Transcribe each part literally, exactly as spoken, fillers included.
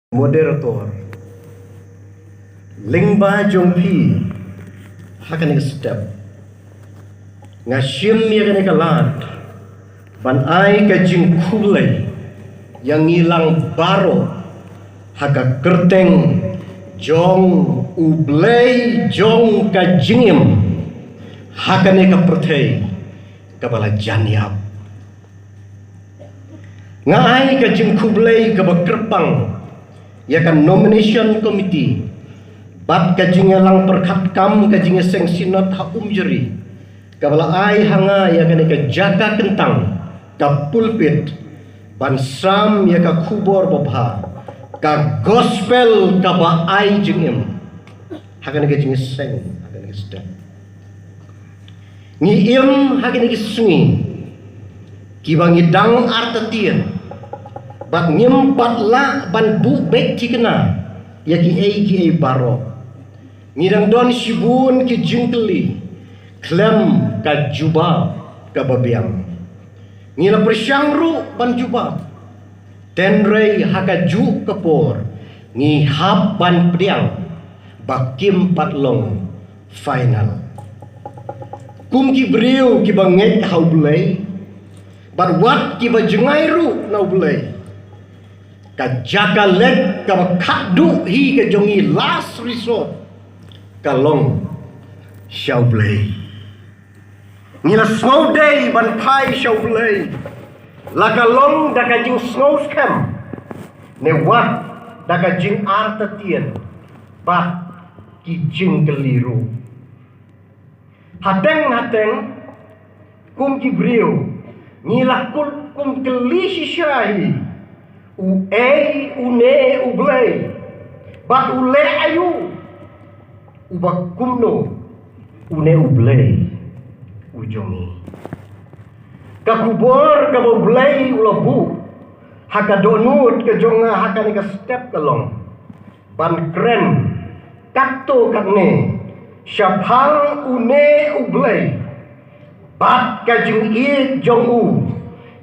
Moderator, lyngba jong phi ha kane ka step, nga shim ïa kane ka lad ban ai ka jingkhublei ïa ngi lang baroh ha ka kyrteng jong U Blei jong ka jingim ha kane ka pyrthei kaba la jan ïap. Nga ai ka jingkhublei kaba kyrpang ïa ka nomination committee bad ka jingïalang pyrkhat kam ka jingïaseng synod ha Umjari, kaba la ai ha nga ïa kane ka jaka kyntang, ka pulpit, ban sam ïa ka khubor babha, ka gospel kaba ai jingim ha kane ka jingïaseng, ha kane ka step. Ngi im ha kine ki sngi kiba ngi dang artatien bad ngim pat lah ban buh beit thikna ïa kiei kiei baroh. Ngi dang don shibun ki jingkylli khlem ka jubab kaba biang. Ngi la pyrshang ruh ban jubab, hynrei ha kajuh ka por ngi hap ban pdiang ba kim pat long final. Kum ki briew kiba ngeit ha U Blei bad wat kiba jngai ruh na U Blei, ka jaka leit kaba khatduh hi ka jong ngi, last resort, ka long sha U Blei. Ngi la sngewdei ban phai sha U Blei, la ka long da ka jingsngewskhem ne wat da ka jingartatien bad ki jingkylli ruh. Hateng hateng, kum ki briew, ngi la kul kum kylli shisha hi, uei une U Blei bad u leh aïu? Uba kumno une U Blei u jong ngi? Ka khubor kaba U Blei u la buh ha ka dohnud ka jong nga ha kane ka step ka long ban kren katto katne shaphang une U Blei bad ka jingïeit jong u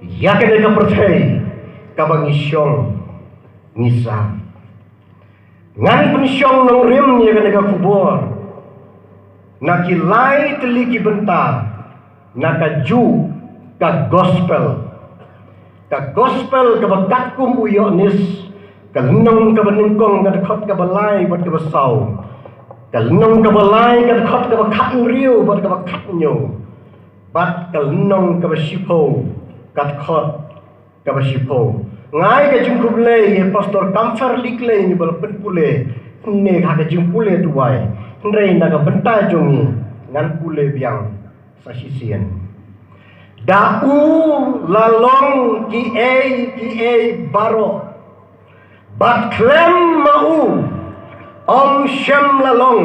ïa kane ka pyrthei kaba ngi shong ngi sah. Ngan pynshong nongrim ïa kane ka khubor na ki lai tylli ki bynta, na kajuh ka gospel. Ka gospel kaba katkum u Ïoannis, ka lynnong kaba nyngkong, ka dkhot kaba lai bad kaba saw, ka lynnong kaba lai, ka dkhot kaba khathynriew bad kaba khathynñiew, bad ka lynnong kaba shiphew, ka dkhot kaba shiphew. Nga ai ka jingkhublei ïa Pastor Kamfer Liklei, ngi ba la pynpule ne ha ka jingpule duwai, hynrei na ka bynta jong ngi ngan pule biang sa shisien. Da u la long kiei kiei baroh, bad khlem ma u ym shym la long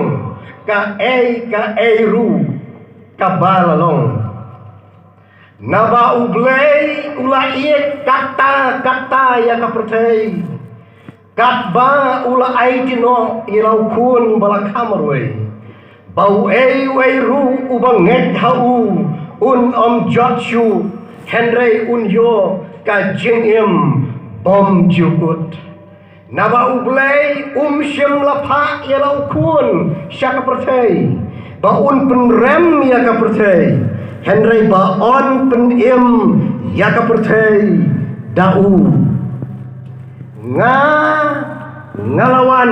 kaei kaei ruh kaba la long. Naba U Blei u la ïeit katta katta ïa ka pyrthei, katba u la aiti noh ïa la u Khun ba la kha marwei, ba uei uei ruh uba ngeit ha u un ym jot shuh, hynrei un ïoh ka jingim bymjukut. Naba U Blei um shym la phah ïa la u Khun sha ka pyrthei ba un pynrem ïa ka pyrthei, hynrei ba un pynim ïa ka pyrthei da u. Nga, nga la wan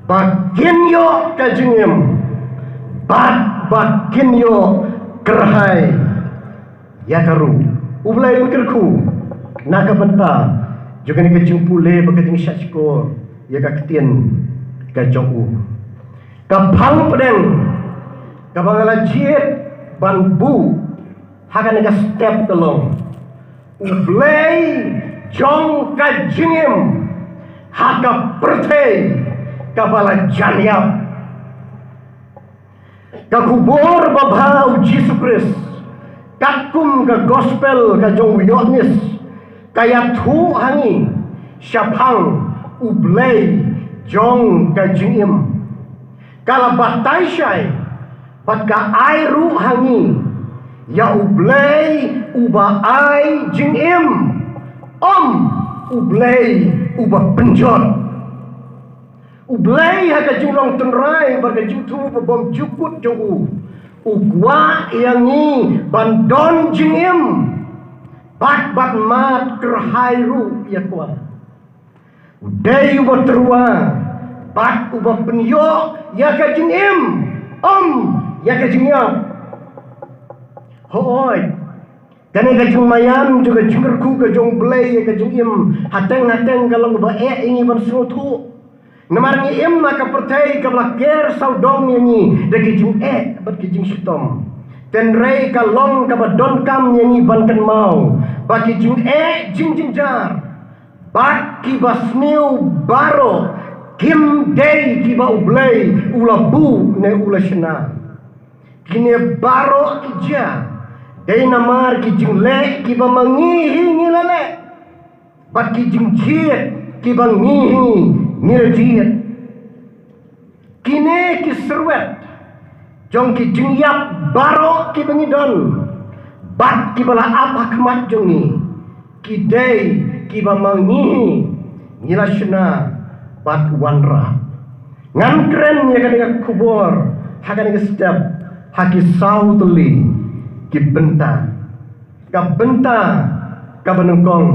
ba kin ïoh ka jingim bad ba kin ïoh kyrhai ïa ka ruh. U Blei un kyrkhu na ka bynta jong kane ka jingpule bad ka jingshahshkor ïa ka ktien ka jong u. Ka phang pdeng kaba nga la jied ban buh ha kane ka step ka long: U Blei jong ka jingim ha ka pyrthei kaba la jan ïap. Ka khubor babha U Jisu Khrist, katkum ka gospel ka jong u Ïoannis, ka ïathuh ha ngi shaphang U Blei jong ka jingim. Ka la batai shai bad ka ai ruh ha ngi ïa U Blei uba ai jingim. Ym U Blei uba pynjot. U Blei ha ka jinglong tynrai bad ka jingthmu ba bymjukut jong u, u kwah ïa ngi ban don jingim bad ban mad kyrhai ruh ïa u. U dei uba tyrwa bad uba pynïoh ïa ka jingim, ym ïa ka jingïap. Hooid, kane ka jingmaïan jong ka jingkyrkhu ka jong U Blei ïa ka jingim hateng hateng ka long kaba eh ïa ngi ban sngewthuh. Namar ngi im ha ka pyrthei kaba la ker sawdong ïa ngi da ka jingeh bad ka jingshitom. Hynrei ka long kaba donkam ïa ngi ban kynmaw ba ki jingeh jingjynjar bad kiba sniew baroh kim dei kiba U Blei u la buh ne u la shna. Kine baroh ki jia dei namar ki jingleh kiba ma ngi hi ngi la leh bad ki jingjied kiba ngi hi ngi la jied. Kine ki syrwet jong ki jingïap baroh kiba ngi don bad kiba la ap ha khmat jong ngi, ki dei kiba ma ngi ngi la shna bad wanrah. Ngan kren ïa kane ka khubor ha kane ka step ha ki saw tylli ki bynta. Ka bynta kaba nyngkong,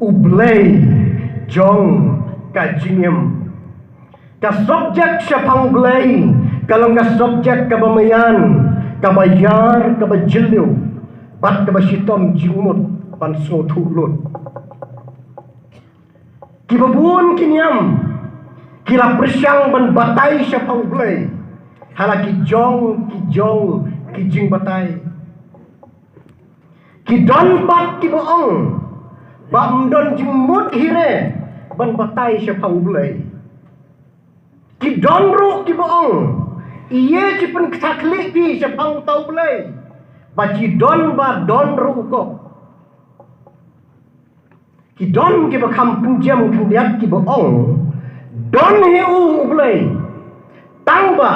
U Blei jong ka jingim. Ka subject shaphang U Blei ka long ka subject kaba maïan, kaba ïar, kaba jylliew bad kaba shitom jingmut ban sngewthuh lut. Kiba bun ki niam ki la pyrshang ban batai shaphang U Blei ha la ki jong ki jong ki jingbatai. Ki don pat kiba ong ba ym don jingmut hi re ban batai shaphang U Blei. Ki don ruh kiba ong, ïa ki pynkthah khlieh phi shaphang uta U Blei, ba ki don ba don ruh u kop. Ki don kiba kham pynjem khyndiat kiba ong, don hi u U Blei, tang ba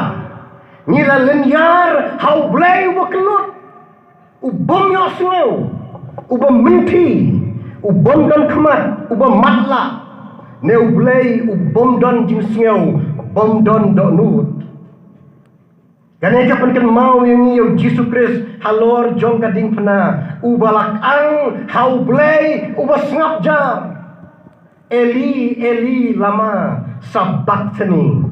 ngi la lynñiar ha U Blei uba kyllut, u bym ïohsngew, u bym mynthi, u bym don khmat, u bym matlah, ne U Blei u bym don jingsngew, bym don dohnud. Kane ka pynkynmaw ïa ngi ïa u Jisu Khrist halor jong ka diengphna, uba la kang ha U Blei uba sngap jar. Eli, Eli, lama sabakthani?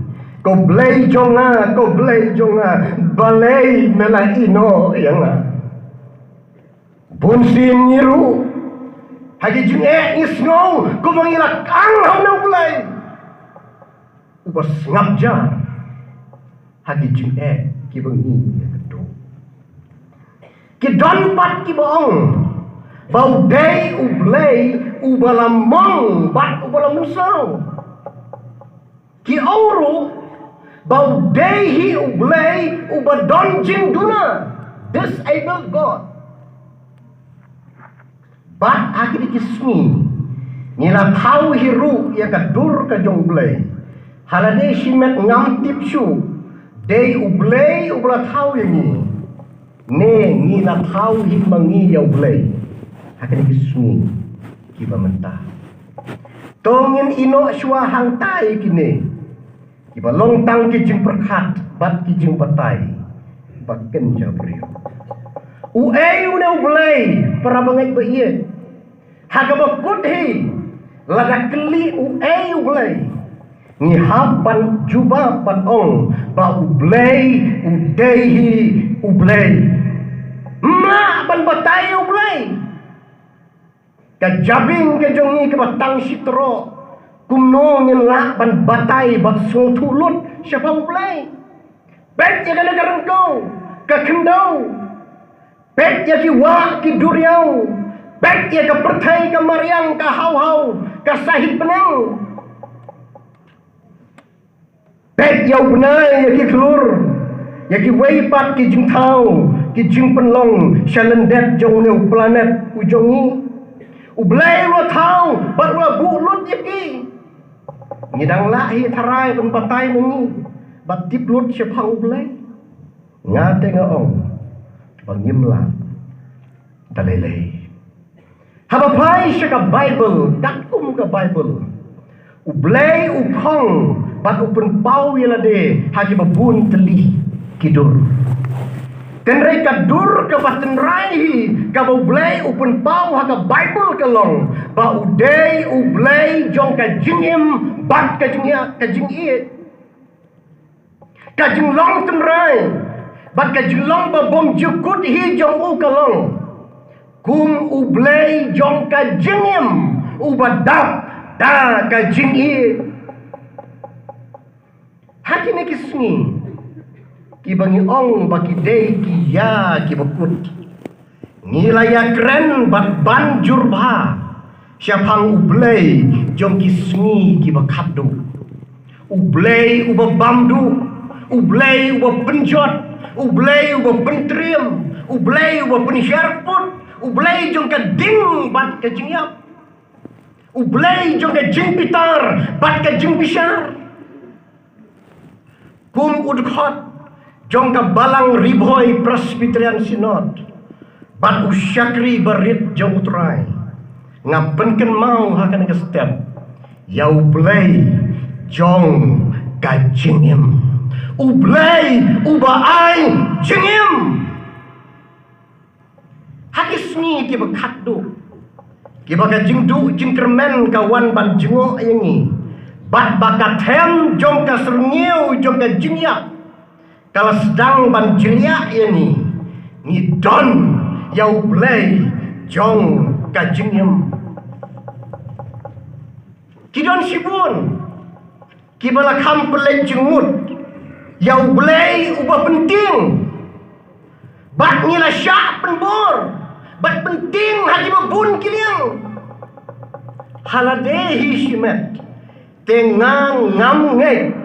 Ko Blei jong nga, ko Blei jong nga, balei me la ïehnoh ïa nga? Bun sien ngi ruh ha ki jingeh ngi sngew kumba ngi la kang ha une U Blei uba sngap jar ha ki jingeh kiba ngi ïakynduh. Ki don pat kiba ong ba u dei U Blei uba la mong bad uba la mynsaw. Ki ong ruh ba u dei hi U Blei uba don jingduna, disabled God. Bad ha kine ki sngi ngi la thaw hi ruh ïa ka dur ka jong U Blei. Ha lade shimet ngam tip shuh, dei U Blei uba la thaw ïa ngi, ne ngi la thaw hi ma ngi ïa U Blei ha kine ki sngi kiba mynta. To ngin ïehnoh shuwa hangta ïa kine kiba long tang ki jingpyrkhat bad ki jingbatai ba kynja briew. Uei une U Blei, para bangeit ba ïeit? Ha kaba kut hi, lada kylli uei U Blei, ngi hap ban jubab ban ong ba U Blei u dei hi U Blei. Ym lah ban batai U Blei. Ka jabieng ka jong ngi kaba tang shi troh, kumno ngin lah ban batai bad sngewthuh lut shaphang U Blei? Peit ïa kane ka ryngkew, ka khyndew. Peit ïa ki wah ki duriaw. Peit ïa ka pyrthei, ka mariang, ka hawhaw, ka sahit bneng. Peit ïa u bnai, ïa ki khlur, ïa kiwei pat ki jingthaw, ki jingpynlong sha lyndet jong une u planet u jong ngi. U Blei u la thaw bad u la buh lut ïa ki. Ngi dang lah hi tharai ban batai ma ngi bad tip lut shaphang U Blei? Nga te nga ong ba ngim lah da lei lei. Haba phai sha ka Baibl, katkum ka Baibl, U Blei u phong bad u pynpaw ïa lade ha kiba bun tylli ki dur. Hynrei ka dur kaba tynrai hi kaba U Blei u pynpaw ha ka Baibl ka long ba u dei U Blei jong ka jingim bad ka jingïa, ka jingïeit. Ka jinglong tynrai bad ka jinglong ba bym jukut hi jong u ka long kum U Blei jong ka jingim uba dap da ka jingïeit. Ha kine ki sngi kiba ngi ong ba ki dei ki ïa kiba kut, ngi la ïakren bad ban jur bha shaphang U Blei jong ki sngi kiba khatduh. U Blei uba bam duh, U Blei uba pynjot, U Blei uba pyntriem, U Blei uba pynhiar put, U Blei jong ka ding bad ka jingïap, U Blei jong ka jingbitar bad ka jingbishar. Kum u dkhot jong ka Balang Ri Bhoi Presbyterian Synod bad u shakri barit jong U Trai, nga pynkynmaw ha kane ka step ïa U Blei jong ka jingim, U Blei uba ai jingim. Ha ki sngi kiba khatduh, kiba ka jingduh jingkyrmen ka wan ban jngoh ïa ngi, bad ba ka them jong ka syrngiew jong ka jingïap ka la sdang ban jliah ïa ngi, ngi don ïa U Blei jong ka jingim. Ki don shibun kiba la kham pynleit jingmut ïa U Blei uba pyntieng, bad ngi la shah pynbor bad pyntieng ha kiba bun ki liang. Ha lade hi shimet, te nga ngam ngeit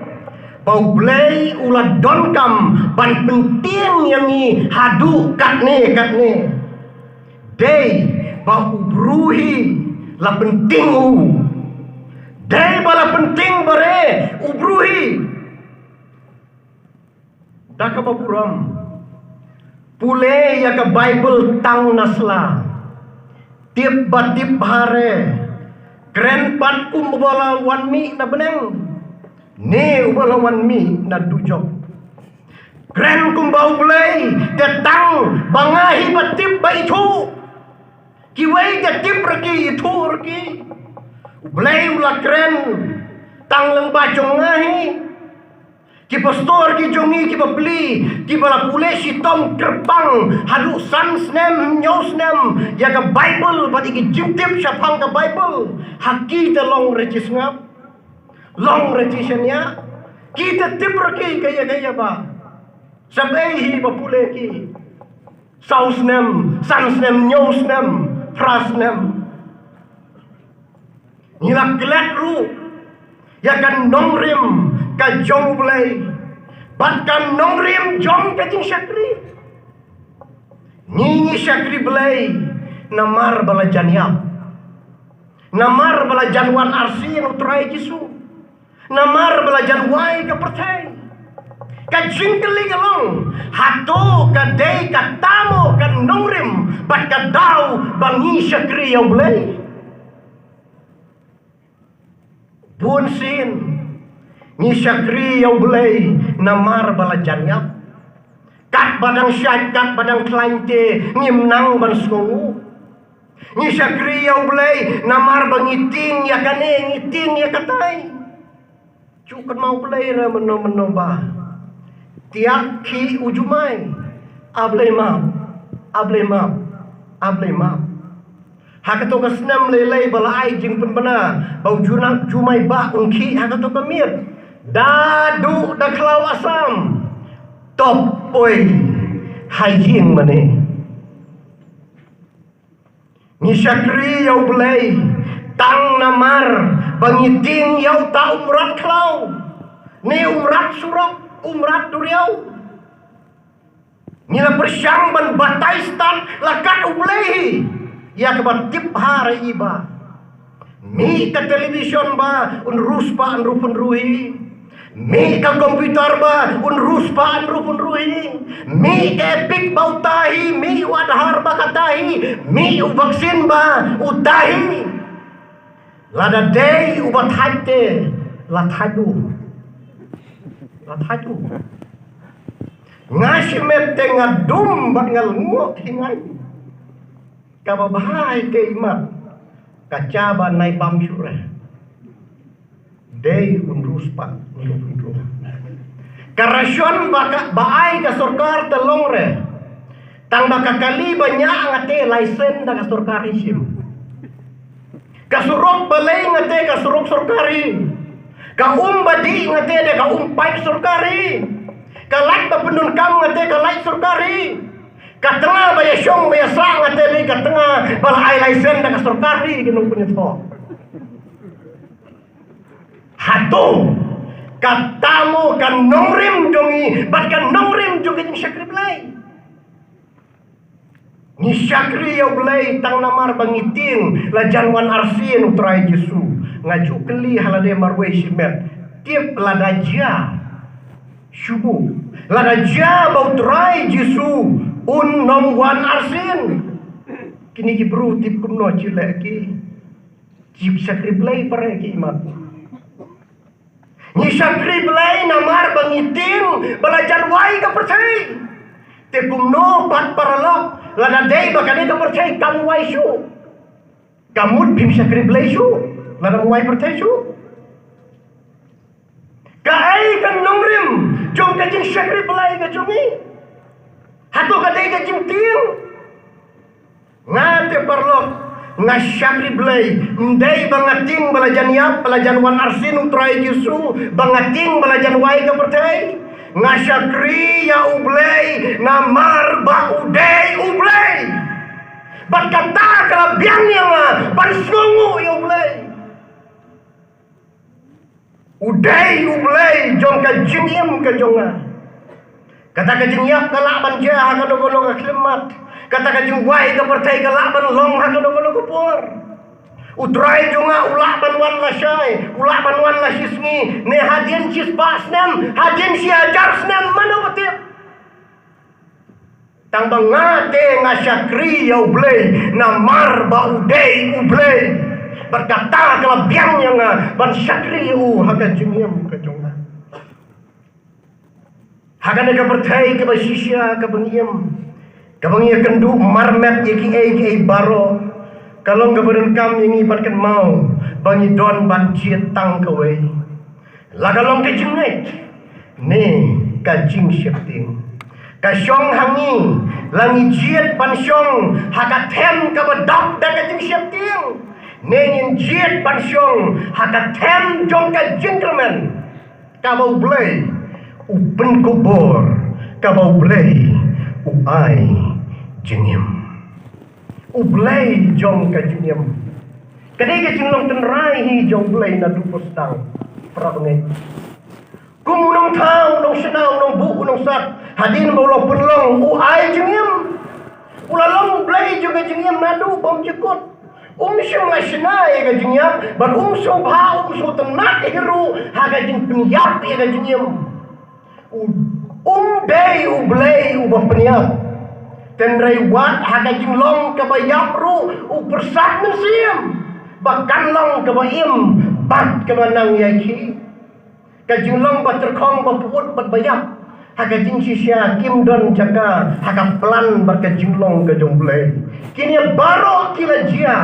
ba U Blei u la donkam ban pyntieng ïa ngi haduh katne katne. Dei ba u briew hi la pyntieng u. Dei ba la pyntieng bare u briew hi. Da kaba burom, pule ïa ka Baibl tang na sla. Tip ba tip bha re. Kren pat kum uba la wan mih na bneng, ne uba la wan mih na dujok. Kren kumba U Blei, te tang ba nga hi ba tip ba ithuh. Kiwei te tip ruh ki, ithuh ruh ki. U Blei u la kren tang lyngba jong nga hi. Ki pastor ki jong ngi kiba pli, kiba la pule shitom kyrpang haduh san snem, hynñiew snem ïa ka Baibl bad ïa ki jingtip shaphang ka Baibl, ha ki te long re ki sngap, long re ki shaniah. Ki te tip ruh ki kaei kaei ba, sngap ei hi ba pule ki. Saw snem, san snem, hynñiew snem, phra snem. Ngi la klet ruh ïa ka nongrim ka jong U Blei bad ka nongrim jong ka jingshakri. Ngi ngi shakri Blei namar ba la jan ïap, namar ba la jan wan arsien U Trai Jisu, namar ba la jan wai ka pyrthei. Ka jingkylli ka long, hato ka dei kata mo ka nongrim bad ka daw ba ngi shakri ïa U Blei? Bun sien ngi shakri ïa U Blei namar ba la jan ïap. Katba dang shait, katba dang khlaiñ te ngim nang ban sngewnguh. Ngi shakri ïa U Blei namar ba ngi tieng ïa kane, ngi tieng ïa katai. Shu kynmaw Blei re mynno mynno ba, tiak khih u jumai, A Blei map, A Blei map, A Blei map. Ha kato ka snem lei lei ba la ai jingpynbna ba u juna jumai ba un khih ha kato ka miet, da duh da khlaw Assam, top poi ha ïing mane. Ngi shakri ïa U Blei tang namar ba ngi tieng ïa uta u mrad khlaw, ne u mrad surok, u mrad duriaw. Ngi la pyrshang ban batai stad la kat U Blei hi ïa kaba tip bha ïa i ba. Mih ka television ba un ruh spah un ruh pynruh hi. Mih ka computer ba un ruh spah, un ruh, un ruh hi. Mih ka Epic ba uta hi, mih u Aadhaar ba kata hi, mih u vaccine ba uta hi. Lada dei uba thait te, la thait u. La thait u. Nga shimet te nga dum bad nga lngoh hi ngai. Kaba bha hi te imat, ka cha ba nai bam shuh re. Dei un ruh spah, un ruh, un ruh. Ka ration ba ka, ba ai ka sorkar te long re. Tang ba ka kali ba ñiah nga te license da ka sorkar hi shim. Ka surok ba lei nga te ka surok sorkar hi. Ka um ba dih nga te da ka um paip sorkar hi. Ka light ba pyndonkam nga te ka light sorkar hi. Ka tnga ba ïashong ba ïasah nga te dei ka tnga ba la ai license da ka sorkar hi, ki nongpynïathoh. Hato kata mo ka nongrim jong ngi bad ka nongrim jong ka jingshakri Blei? Ngi shakri ïa U Blei tang namar ba ngi tieng la jan wan arsien U Trai Jisu. Nga ju kylli ha lade marwei shimet, tip lada jia shuh, lada jia ba U Trai Jisu un ym wan arsien, kine ki briew tip kumno, ki leh ki, ki shakri Blei pat re ki imat? Ngi shakri Blei namar ba ngi tieng ba la jan wai ka pyrthei. Te kumno pat paralok, lada dei ba kane ka pyrthei kam wai shuh? Ka mut phim shakri Blei shuh lada ym wai pyrthei shuh? Kaei ka nongrim jong ka jingshakri Blei ka jong ngi? Hato ka dei ka jingtieng? Nga te paralok, nga shakri Blei, ym dei ba nga tieng ba la jan ïap, ba la jan wan arsien U Trai Jisu, ba nga tieng ba la jan wai ka pyrthei. Nga shakri ïa U Blei namar ba u dei U Blei. Bad kata ka la biang ïa nga ban sngewnguh ïa U Blei. U dei U Blei jong ka jingim ka jong nga. Kata ka jingïap ka lah ban jia ha kano kano ka khyllipmat. Kata ka jingwai ka pyrthei ka lah ban long ha kano kano ka por. U Trai jong nga u lah ban wan lashai, u lah ban wan lashisngi, ne hadien shispah snem, hadien shihajar snem, mano ba tip. Tang ba nga te nga shakri ïa U Blei namar ba u dei U Blei. Bad kata ka la biang ïa nga ban shakri ïa u ha ka jingim ka jong nga. Ha kane ka pyrthei kaba shisha kaba ngi im, kaba ngi ïakynduh marmet ïa kiei kiei baroh, ka long kaba donkam ïa ngi ban kynmaw ba ngi don ban jied tang kawei. La ka long ka jingngeit ne ka jingsheptieng. Ka shong ha ngi, la ngi jied ban shong ha ka them kaba dap da ka jingsheptieng, ne ngin jied ban shong ha ka them jong ka jingkyrmen, kaba U Blei u pynkup bor, kaba U Blei u ai jingim. U Blei jong ka jingim. Ka dei ka jinglong tynrai hi jong U Blei naduh ba sdang. Para bangeit, kum u nongthaw, u nongshna, u nongbuh, u nongsat, hadien ba u la pynlong, u ai jingim. U la long U Blei jong ka jingim naduh bymjukut. Um shym la shna ïa ka jingïap bad um sngewbha, um sngewtynnat hi ruh ha ka jingpynïap ïa ka jingim. U, um dei U Blei uba pynïap. Hynrei wat ha ka jinglong kaba ïap ruh u pyrsad mynsiem ba kan long kaba im bad kaba nang ïakhih. Ka jinglong ba tyrkhong, ba pyut bad ba ïap ha ka jingshisha kim don jaka ha ka plan bad ka jinglong ka jong U Blei. Kine baroh ki la jia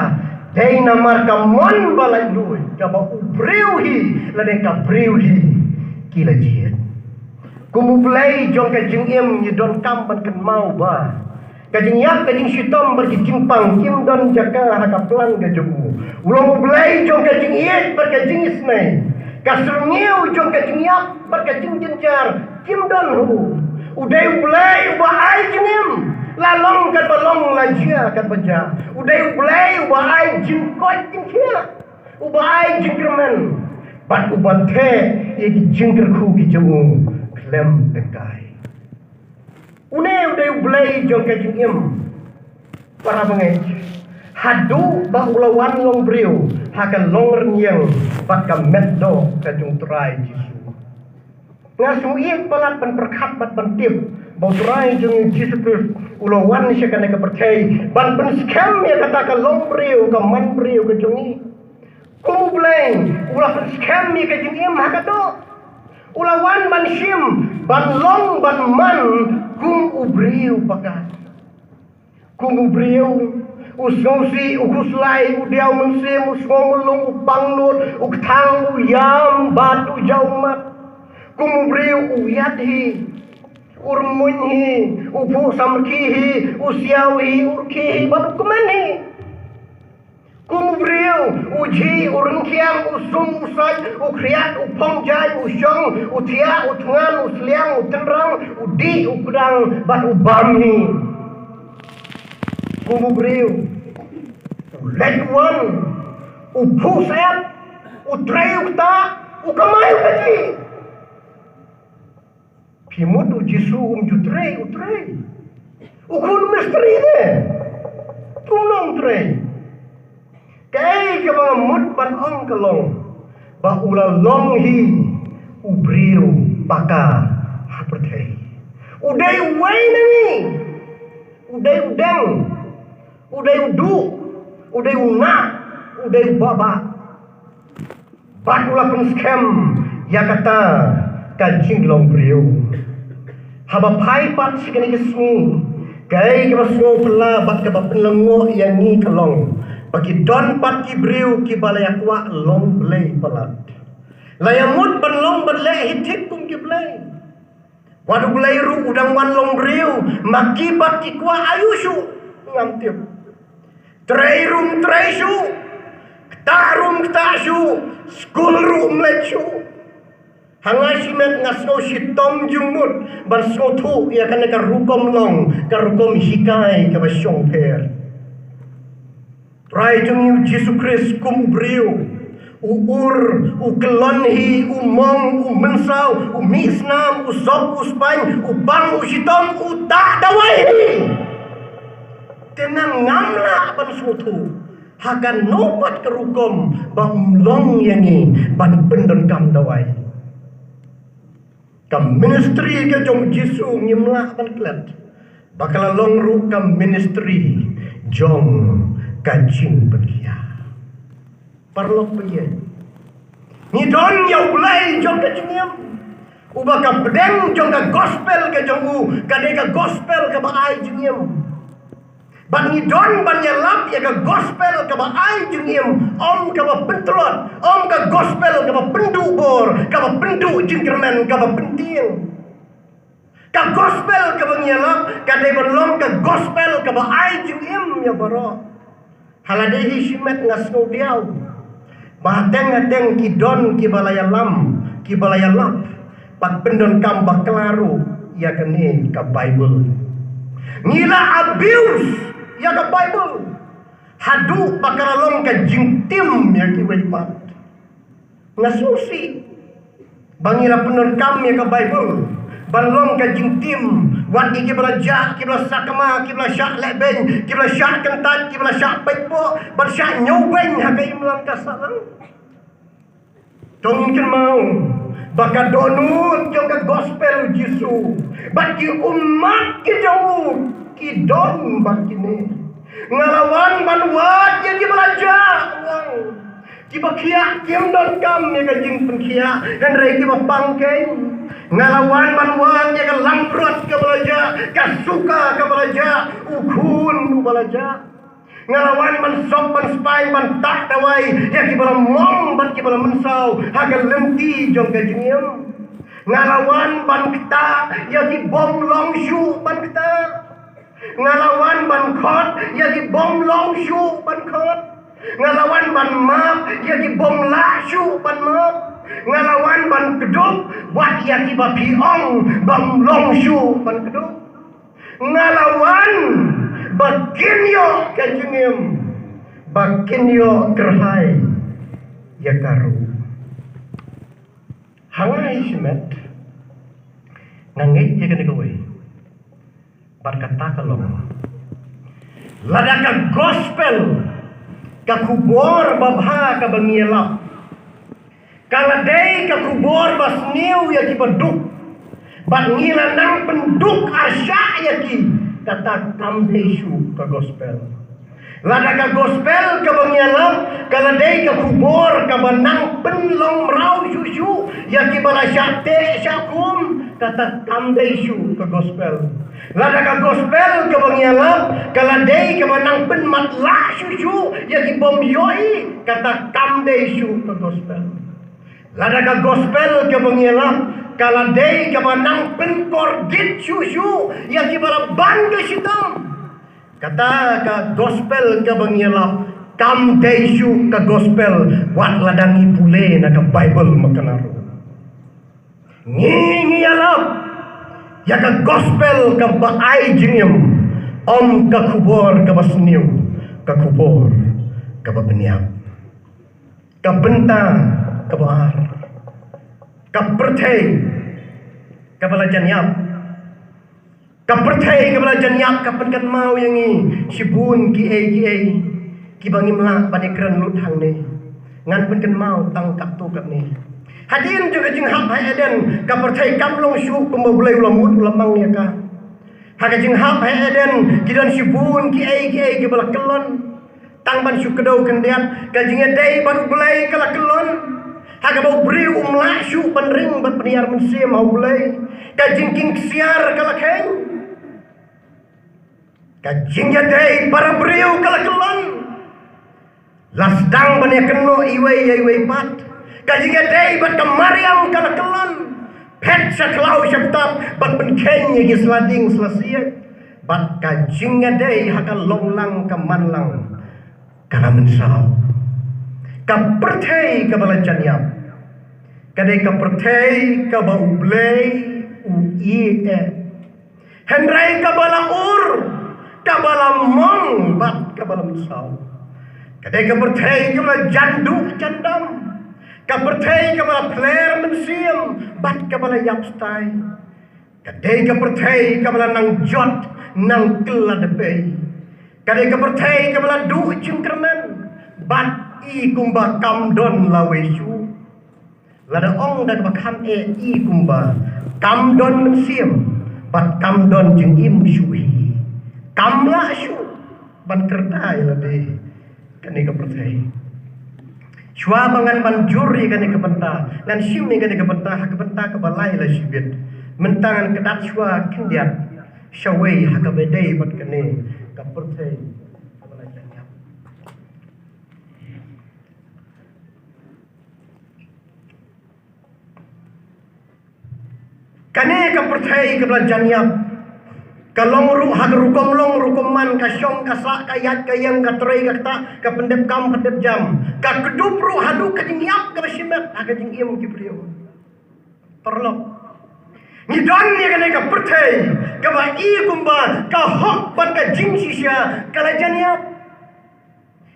dei namar ka mon ba laitluid kaba u briew hi lane ka briew hi ki la jied. Kum U Blei jong ka jingim, ngi donkam ban kynmaw ba ka jingïap, ka jingshitom bad ka jingpang kim don jaka ha ka plan ka jong u. U long U Blei jong ka jingïeit bad ka jingisynei. Ka syrngiew jong ka jingïap bad ka jingjynjar kim don ha u. U dei U Blei uba ai jingim, la long katba long, la jia katba jia. U dei U Blei uba ai jingkoit jingkhiah, uba ai jingkyrmen bad uba theh ïa ki jingkyrkhu ki jong u khlem tyngkai. Une u dei U Blei jong ka jingim. Para bangeit, haduh ba u la wan long briew ha ka longrynïeng bad ka met doh ka jong U Trai Jisu, Nga sngewsih palat ban pyrkhat bad ban tip ba U Trai jong ngi Jisu Khrist u la wan sha kane ka pyrthei ban pynskhem ïa kata ka longbriew, ka manbriew ka jong ngi. Kum U Blei u la pynskhem ïa ka jingim ha ka doh. U la wan ban shim, ban long, ban man kum u briew paka. Kum u briew, u sngewsih, u khuslai, u diaw mynsiem, u sngewmulung, u pangnud, u kthang, u ïam bad u jaw ummat. Kum u briew, u ïat hi, u rymmuiñ hi, u phuh samrkhie hi, u siaw hi, u rkhie hi bad u kmen hi. Kum u briew, u jhi, u ryngkiang, u sum, u sait, u khriat, u phong jait, u shong, u thiah, u thngan, u sliang, u tynrang, u dih, u kdang bad u bam hi. Kum u briew, u leit u wan, u phuh syep, u trei u ktah, u kamai u kajih. Phi mut u Jisu um ju trei, u trei. U khun mistri ne. Kumno um trei? Kaei kaba nga mut ban ong ka long ba u la long hi u briew paka ha pyrthei. U dei uwei na ngi. U dei u deng. U dei u duh. U dei u nah. U dei u bahbah. Bad u la pynskhem ïa kata ka jinglong briew. Haba phai pat sha kane ka sngi, kaei kaba sngewphylla bad kaba pynlyngngoh ïa ngi ka long ba ki don pat ki briew kiba la ïa kwah long blei palat. La ïa mut ban long ban leh hi thik kum ki blei. Wat U Blei ruh u dang wan long briew, ma ki pat ki kwah aiu shuh, ngam tip. Trei ruh um trei shuh, ktah ruh um ktah shuh, skul ruh um leit shuh. Ha nga shimet nga sngew shitom jingmut ban sngewthuh ïa kane ka rukom long, ka rukom hikai kaba shongpher. Trai jong ngi u Jisu Khrist kum u briew, u ur, u kyllon hi, u mong, u mynsaw, u mih snam, u sop, u spaiñ, u pang, u shitom, u tah dawai hi. Te nang ngam lah ban sngewthuh ha kano pat ka rukom ba um long ïa ngi ban pyndonkam dawai. Ka ministry ka jong Jisu ngim lah ban klet ba ka la long ruh ka ministry jong ka jingpynkhiah. Paralok ba ïeit, ngi don ïa U Blei jong ka jingim, uba ka pdeng jong ka gospel ka jong u ka dei ka gospel kaba ai jingim. Bad ngi don ban ïalap ïa ka gospel kaba ai jingim, ym kaba pyntlot, ym ka gospel kaba pynduh bor, kaba pynduh jingkyrmen, kaba pyntieng. Ka gospel kaba ngi ïalap ka dei ban long ka gospel kaba ai jingim ïa baroh. Ha lade hi shimet nga sngew diaw ba hateng hateng ki don kiba la ïalam, kiba la ïalap bad pyndonkam bakla ruh ïa kane ka Baibl. Ngi la abuse ïa ka Baibl haduh ba ka la long ka jingtim ïa kiwei pat. Nga sngewsih ba ngi la pyndonkam ïa ka Baibl ban long ka jingtim, wat ïa kiba la jah, kiba la sakma, kiba la shah lehbeiñ, kiba la shah kyntait, kiba la shah peit poh, ban shah ñiewbeiñ ha ka imlang ka sahlang. To ngin kynmaw ba ka dohnud jong ka gospel u Jisu bad ki ummat ki jong u ki don bad kine. Nga la wan ban wad ïa kiba la jah, u ong. Kiba khiah kim donkam ïa ka jingpynkhiah, hynrei kiba pang keiñ. Nga la wan ban wad ïa ka langbrot kaba la jah, ka suka kaba la jah, u khun uba la jah. Nga la wan ban sop ban spaiñ ban tah dawai ïa kiba la mong bad kiba la mynsaw ha ka lynti jong ka jingim. Nga la wan ban ktah ïa ki bym long shuh ban ktah. Nga la wan ban khot ïa ki bym long shuh ban khot. Nga la wan ban map ïa ki bym lah shuh ban map. Nga la wan ban kdup wat ïa kiba phi ong bym long shuh ban kdup. Nga la wan ba kin ïoh ka jingim, ba kin ïoh kyrhai ïa ka ruh. Ha nga hi shimet nga ngeit ïa kane kawei. Bad kata ka long, lada ka gospel, ka khubor babha kaba ngi ïalap, ka la dei ka khubor basniew ïa ki baduk, bad ngi la nang pynduk arshah ïa ki, kata kam dei shuh ka gospel. Lada ka gospel kaba ngi ïalap ka la dei ka khubor kaba nang pynlong mraw shuh shuh ïa ki ba la shah teh shah kum, kata kam dei shuh ka gospel. Lada ka gospel kaba ngi ïalap ka la dei kaba nang pynmatlah shuh shuh ïa ki bym ïohi, kata kam dei shuh ka gospel. Lada ka gospel kaba ngi ïalap ka la dei kaba nang pynkordit shuh shuh ïa ki ba la ban ka shitom, kata ka gospel kaba ngi ïalap kam dei shuh ka gospel, wat lada ngi pule na ka Baibl ma ka naru. Ngi, ngi ïalap ïa ka gospel kaba ai jingim, ym ka khubor kaba sniew, ka khubor kaba bniat. Ka bynta kaba ar. Ka pyrthei kaba la jan ïap. Ka pyrthei kaba la jan ïap ka pynkynmaw ïa ngi shibun kiei kiei kiba ngim lah ban ïakren lut hangne. Ngan pynkynmaw tang katto katne. Hadien jong ka jinghap ha Eden, ka pyrthei kam long shuh kumba U Blei u la mut u la mang ïa ka. Ha ka jinghap ha Eden ki don shibun kiei kiei kiba la kyllon. Tang ban shu kdew khyndiat, ka jingïadei bad U Blei ka la kyllon. Ha kaba u briew um lah shuh ban ring bad pynïar mynsiem ha U Blei, ka jingkieng ksiar ka la kheiñ. Ka jingïadei para briew ka la kyllon. La sdang ban ïakynnoh iwei ïa iwei pat. Ka jingïadei bad ka mariang ka la kyllon. Phet sha khlaw sha btap bad pynkheiñ ïa ki sla dieng sla siej. Bad ka jingïadei ha ka long lang ka man lang ka la mynsaw. Ka pyrthei kaba la jan ïap ka dei ka pyrthei kaba U Blei u ïeit eh. Hynrei kaba la ur, kaba la mong bad kaba la mynsaw. Ka dei ka pyrthei kaba la jan duh jan dam. Ka pyrthei kaba la pler mynsiem bad kaba la ïap stai. Ka dei ka pyrthei kaba la nang jot nang kylla dpei. Ka dei ka pyrthei kaba la duh jingkyrmen bad i kumba kam don lawei shuh. Lada ong da kaba kham eh i kumba kam don mynsiem bad kam don jingim shuh hi. Kam lah shuh ban kyrta ïa lade kane ka pyrthei. Shuwa ba ngan ban jur ïa kane ka bynta, ngan shim ïa kane ka bynta ha ka bynta kaba lai la shibit. Mynta ngan kdat shuwa khyndiat shawei ha kaba dei bad kane ka pyrthei kaba la jan ïap. Kane ka pyrthei kaba la jan ïap ka long ruh ha ka rukom long rukom man, ka shong ka sah, ka ïaid ka ïeng, ka trei ka ktah, ka pyndep kam pyndep jam, ka kdup ruh haduh ka jingïap kaba shimet ha ka jingim ki briew. Paralok, ngi don ïa kane ka pyrthei kaba i kumba ka hok bad ka jingshisha ka la jan ïap.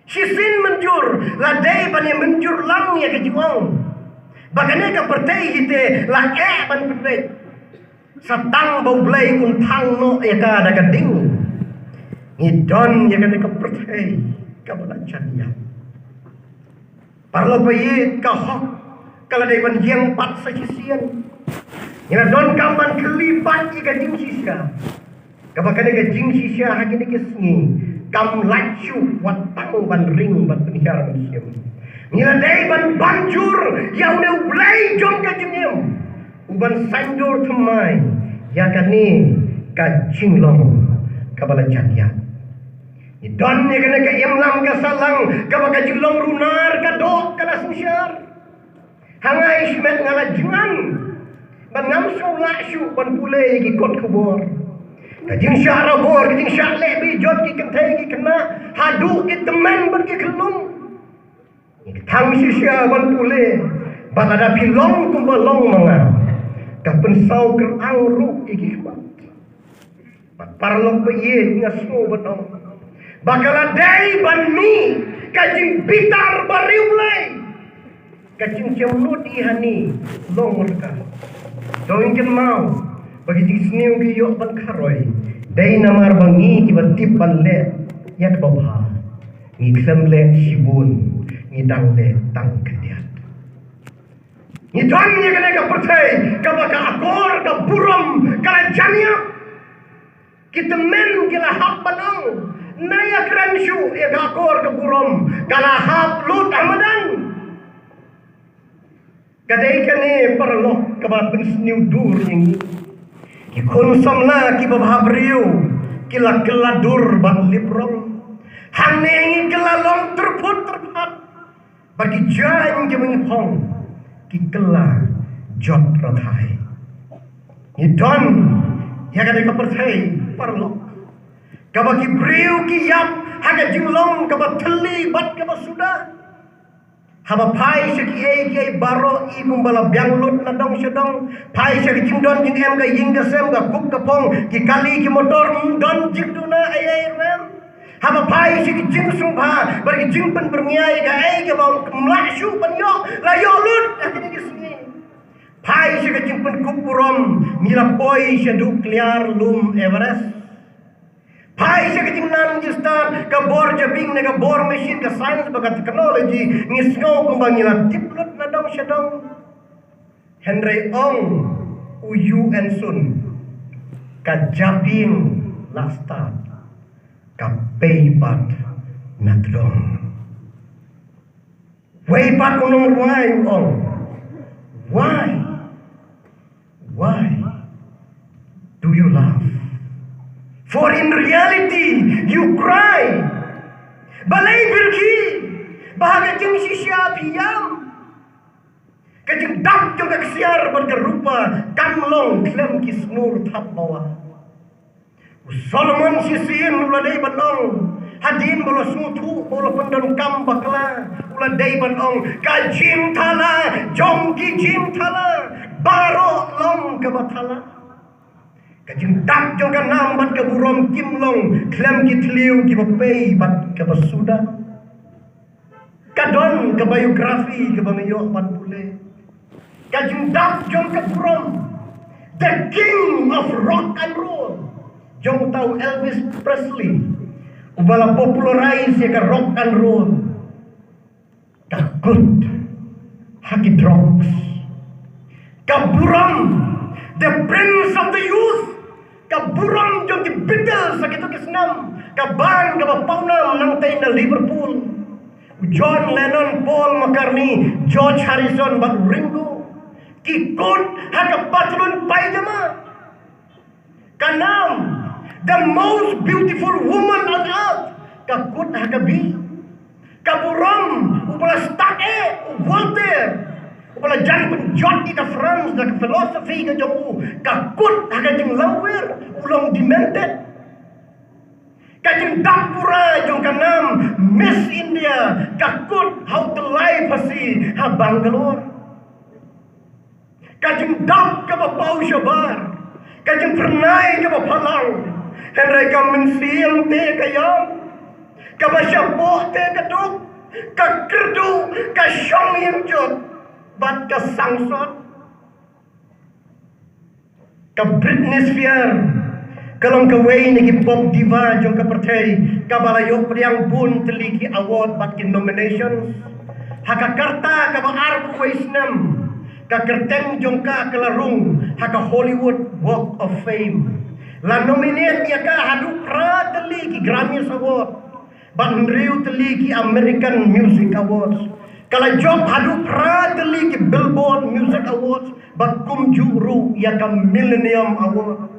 Shisien mynjur la dei ban ïa mynjur lang ïa ka jingong ba kane ka pyrthei hi te la eh ban pynbeit. Sa tang ba U Blei un thang noh ïa ka da ka ding. Ngi don ïa kane ka pyrthei kaba la jan ïap. Paralok ba ïeit, ka hok ka la dei ban ïeng pat sa shisien. Ngi la donkam ban kylli pat ïa ka jingshisha. Kaba kane ka jingshisha ha kine ki sngi kam lait shuh wat tang ban ring ban pynhiar mynsiem. Ngi la dei ban ban jur ïa une U Blei jong ka jingim uban saiñdur thymmai ïa kane ka jinglong kaba la jan ïap. Ngi don ïa kane ka imlang ka sahlang kaba ka jinglong runar ka doh ka la synshar. Ha nga i shimet nga la jngan ban ngam sngewlah shuh ban pule ïa ki kot khubor. Ka jingshah rabor, ka jingshah leh bejot, ki kynthei ki khynnah, haduh ki tymmen bad ki khyllung. Ngi kthang shisha ban pule ba lada phi long kumba long ma nga, ka pynsaw kyrang ruh ïa ki khmat. Bad paralok ba ïeit, nga sngew ban ong ba ka la dei ban mih ka jingbitar ba riewblei. Ka jingchem lut i hani long ryngkat. To ngin kynmaw ba ki jingsniew ki ïoh ban kharoi dei namar ba ngi kiba tip ban leh ïa kaba bha ngi khlem leh shibun, ngi dang leh tang khyndiat. Ngi don ïa kane ka pyrthei kaba ka akor ka burom ka la jan ïap. Ki tymmen ki la hap ban ong, na ïa kren shuh ïa ka akor ka burom, ka la hap lut ha madan. Ka dei kane paralok kaba pynsniew dur ïa ngi. Ki khun samla kiba bhabriew ki la kylla dur bad lip rong. Hangne ngi kylla long tyrphut tyrphat. Ba ki jaiñ kiba ngi phong ki kylla jot rathai. Ngi don ïa kane ka pyrthei paralok kaba ki briew ki ïap ha ka jinglong kaba thylli bad kaba suda. Haba phai sha kiei kiei baroh i kumba la biang lut na dong sha dong. Phai sha ka jingdon jingem, ka ïing ka sem, ka kup ka phong, ki kali ki motor, ym don jingduna ei ei ruh em. Haba phai sha ki jingsngewbha bad ki jingpynbyrngia ïa kaei kaba ym lah shuh ban ïoh, la ïoh lut ha kine ki sngi. Phai sha ka jingpynkup burom, ngi la poi shaduh kliar lum Everest. Phai sha ka jingnang jingstad, ka bor jabieng ne ka bor machine, ka science bad ka technology, ngi sngew kumba ngi la tip lut na dong sha dong. Hynrei ong u U N Sun, ka jabieng la stad, ka pei pat na tdong. Wei pat u nongrwai u ong, why? Why do you laugh? For in reality you cry. Balei phi rkhie? Ba ha ka jingshisha phi ïam. Ka jingdap jong ka ksiar bad ka rupa kan long khlem ki sngur thap mawa. U Solomon shisien u la dei ban ong, hadien ba u la sngewthuh ba u la pyndonkam bakla, u la dei ban ong, ka jingthala jong ki jingthala baroh long kaba thala. Ka jingdap jong ka nam bad ka burom kim long khlem ki thliew kiba pei bad kaba suda. Ka don ka biography kaba nga ïoh ban pule. Ka jingdap jong ka burom, the king of rock and roll, jong uta u Elvis Presley, uba la popularize ïa ka rock and roll. Ka kut ha ki drugs. Ka burom, the prince of the youth. Ka burom jong ki Beatles ha kito ki snem. Ka band kaba pawnam nangtei na Liverpool. U John Lennon, Paul McCartney, George Harrison bad Ringo. Ki kut ha ka patlun paijama. Ka nam, the most beautiful woman on earth, ka kut ha ka bi. Ka burom, uba la stad eh u Voltaire, uba la jan pynjot ïa ka France da ka philosophy ka jong u, ka kut ha ka jinglangwir, u long demented. Ka jingdap pura jong ka nam Miss India, ka kut ha u tyllai phasi ha Bangalore. Ka jingdap kaba paw shabar, ka jingphyrnai kaba phalang, hynrei ka mynsiem te ka ïam, kaba shapoh te ka duk, ka kyrduh, ka shong ïing jot bad ka sangsot. Ka Britney Spears ka long kawei na ki pop diva jong ka pyrthei, kaba la ïoh pdiang bun tylli ki award bad ki nominations. Ha ka rta kaba arphew wei snem, ka kyrteng jong ka ka la rung ha ka Hollywood Walk of Fame. La nominate ïa ka haduh phra tylli ki Grammys Award bad hynriew tylli ki American Music Awards. Ka la jop haduh phra tylli ki Billboard Music Awards bad kumjuh ruh ïa ka Millennium Award.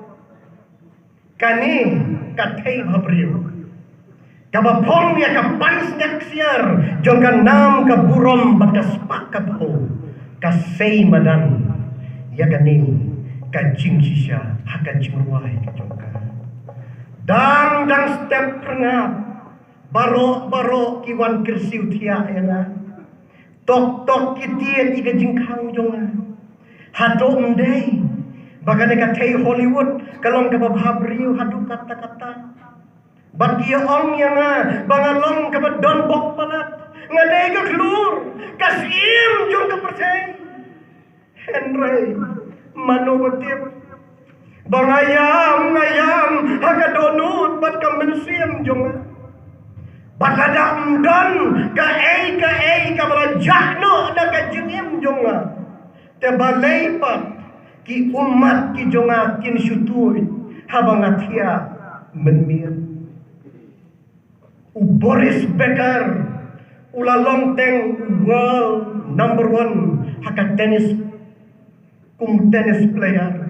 Kane ka thei bhabriew kaba phong ïa ka pansngiat ksiar jong ka nam ka burom bad ka spah ka phew, ka sei madan ïa kane ka jingshisha ha ka jingrwai ka jong ka. Dang dang step phyrngap, baroh baroh ki wan kyrsiew thiah ïa nga. Tok tok ki tied ïa ka jingkhang jong nga. Hato ym dei ba kane ka thei Hollywood ka long kaba bhabriew haduh katta katta? Bad ki ïa ong ïa nga ba nga long kaba don bok palat. Nga dei ka khlur, ka syiem jong ka pyrthei. Hynrei mano ba tip ba nga ïam, nga ïam ha ka dohnud bad ka mynsiem jong nga. Bad lada ym don kaei kaei kaba la jah noh na ka jingim jong nga, Te balei pat ki ummat ki jong nga kin shu tuid haba nga thiah mynmiet? U Boris Becker u la long teng u world number one ha ka tennis, kum tennis player.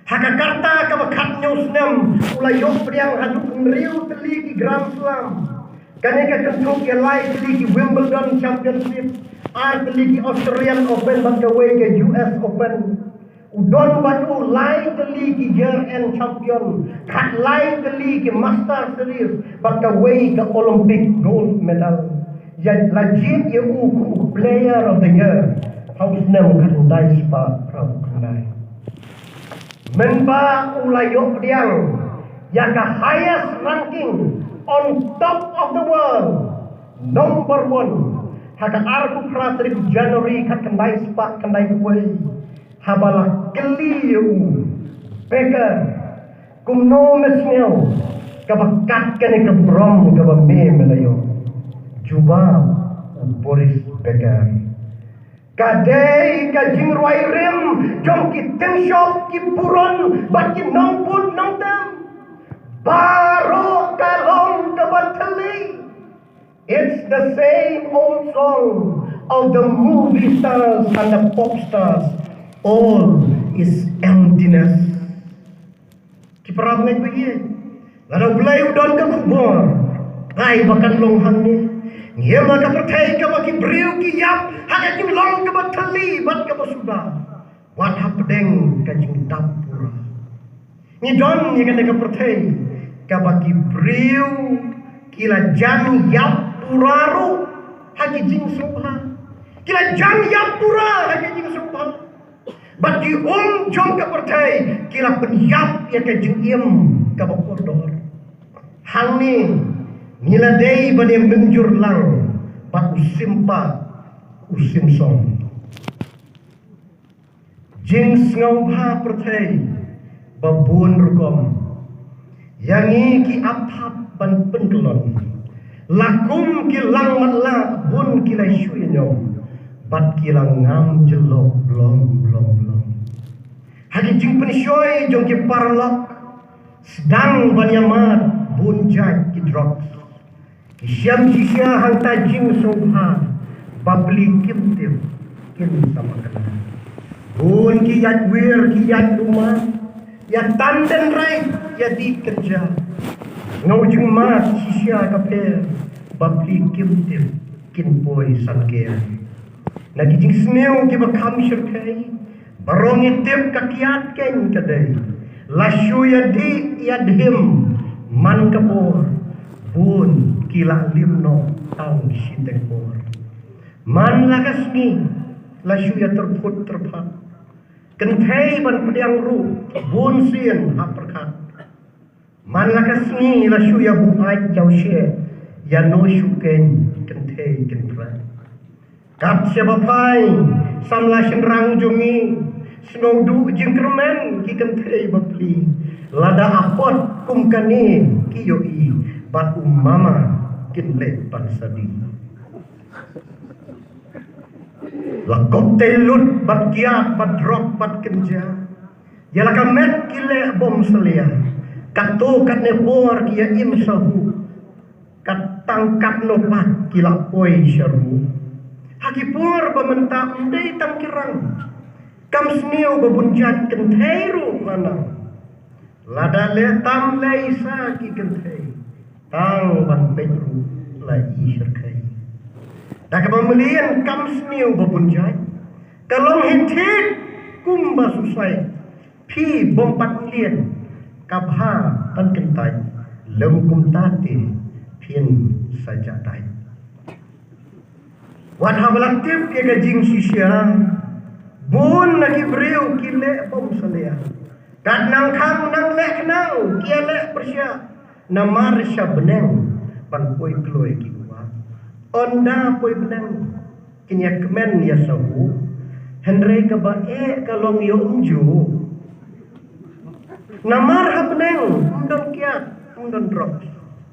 Ha ka karta kaba khathynñiew snem u la ïoh pdiang haduh hynriew tylli ki Grand Slam. Kane ka kynthup ïa lai tylli ki Wimbledon Championship, ar tylli ki Australian Open bad kawei ka U S Open. U don bad u lai tylli ki year end champion, khatlai tylli ki Master Series bad kawei ka Olympic gold medal. Ïa la jied ïa u kum u player of the year ha u snem khatkhyndai spah phra khyndai. Mynba u la ïoh pdiang ïa ka highest ranking on top of the world, number one, ha ka arphew phra tarik January khatkhyndai spah khyndaiphew wei. Haba la kylli ïa u, Becker, kumno me sngew kaba kat kane ka burom kaba me me la ïoh? Jubab u Boris Becker, ka dei ka jingrwai rim jong ki tyngshop, ki burom bad ki nongbud nongtem. Baroh ka long kaba thylli. It's the same old song of the movie stars and the pop stars. All is emptiness. Ki para bangeit ba ïeit, lada U Blei u don ka khubor, ai ba kan long hangne. Ngi ïa ma ka pyrthei kaba ki briew ki ïap ha ka jinglong kaba thylli bad kaba suda. Wat hapdeng ka jingdap pura. Ngi don ïa kane ka pyrthei kaba ki briew ki la jan ïap pura ruh ha ki jingsngewbha. Ki la jan ïap pura ha ki jingsngewbha. Bad ki um jong ka pyrthei ki la pynïap ïa ka jingim kaba kordor. Hangne ngi la dei ban ïa mynjur lang bad u Simpa u Simsong. Jingsngewbha pyrthei ba bun rukom ïa ngi ki ap hap ban pynkyllon. La kum ki lang matlah bun ki la shu ïa ñiom bad ki la ngam jyllop blom blom blom. Ha ki jingpynshoi jong ki paralok sdang ban ïa mad bun jait ki drugs. Ki shem shisha hangta jingsngewbha bapli kim tip kin sa makna. Bun ki ïaid wir ki ïaid luma, ïa tan dendrai ïa dih kynja. Sngewjingmad shisha ka pher bapli kim tip kin poi san ker. Na ki jingsniew kiba kham shyrkhei, baroh ngi tip ka kiad keiñ ka dei. La shu ïa dih ïa dhim man ka por, bun ki la lim noh tang shiteng por. Man la ka sngi la shu ïa tyrphut tyrphat. Kynthei ban pdiang ruh bun sien ha pyrkhat. Man la ka sngi la shu ïa buaid jawshe ïa no shu keiñ kynthei kynthei. Kat shaba phai samla shynrang jong ngi, sngewduh jingkyrmen ki kynthei bapli. Lada apot kum kane ki ïohi bad u mama kin leh ban sadi. La kop tei lut bad kiad bad drok bad kynja. Ïa la ka met ki leh bom salia. Katto katne por ki ïa im sahu. Kat tang katno pat ki la poi sharu. Ha ki por ba mynta ym dei tang ki rang. Kam sniew ba bun jait kynthei ruh nga nang. Lada leh tam leh isa ki kynthei, tang ban peit ruh la i shyrkhei. Da kaba mlien kam sniew ba bun jait, ka long hi thik kumba suicide. Phi bym pat mlien, ka bha ban kyntait, lym kumta te phin sa jah dait. Wat haba la tip ïa ka jingshisha, bun na ki briew ki leh bom salia. Kat nang khang nang leh khnang ki ïa leh pyrshah, namar sha bneng ban poi kloi ki kwah. Ynda poi bneng kin ïa kmen ïa sahu, hynrei kaba eh ka long ïoh ym ju. Namar ha bneng ym don kiad, ym don drok,